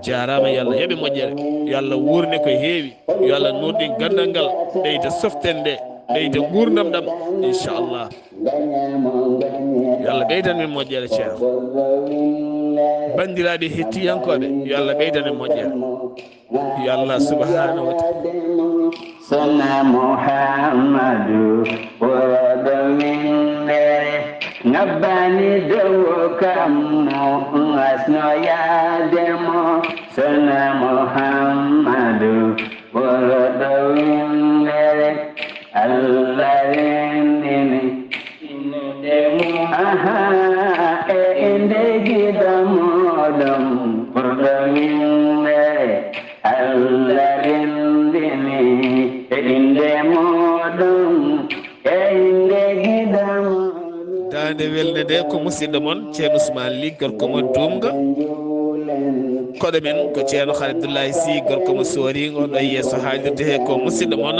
Jaaraama, yo Allah yoɓe moƴƴere, yo Allah wuurne ko heewi, yo Allah nuurɗin ganndal ngal, ɓeyda soften nde, ɓeyda nguurndam ɗam, inchallah. Yo Allah ɓeydan min moƴƴere, Ceerno. Banndiraaɓe hettiyankooɓe, yo Allah ɓeydan min moƴƴere. Yo Allah subhanahu wa taala. Sona Muhammadu, ɓurɗo winndere, ngabbani dow kammu, ngasno yaade mo. Sona Muhammadu, ɓurɗo winndere, Allah renndini. Aha, e innde giɗo muɗum, ɓurɗo winndere, Allah renndini. E innde muɗum, e innde giɗo muɗum. Daande welnde nde ko musidɗo mon, Ceerno Ousmane Ly, gorko mo Duumga. Koɗo men ko Ceerno Khalid Abdoulaye Sy, gorko mo Sooringo, ɗo yeeso haalirde he ko musidɗo mon.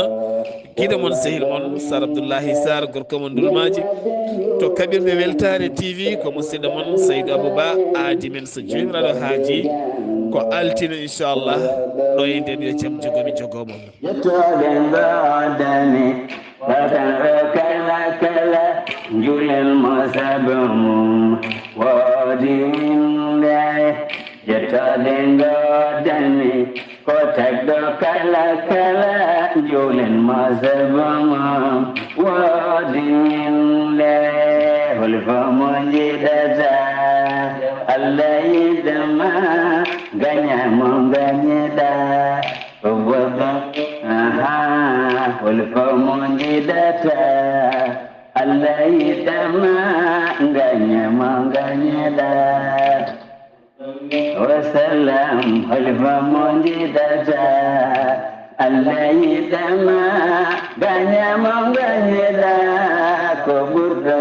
Giɗo mon, sehil mon, Sar Abdoullahi Sar, gorko mon Ndulmaaji. To kaɓirɗe Weltaare T V, ko musidɗo mon, Saydou Abou Ba, aadi men so Joomiraaɗo haaji, ko altine, inchallah, ɗo e nden yo jam jogomi jogo mon. Yettoɗe ngoodani, watan o kala kala, njulen mo sabu mum, woodi winnde. Yettoɗe ngoodani, ko tagɗo kala kala, njuulen mo sabu mo, woodi winnde. Hol fo mo njiɗata, Allah yiɗama, gaña mo gañiɗa. Ko goɗɗo, aha, hol fo mo njiɗata, Allah yiɗama, gaña mo gañiɗa. Wasalam, hol fo mo njiɗata, Allah yiɗama, gaña mo gañiɗa, ko ɓurɗo.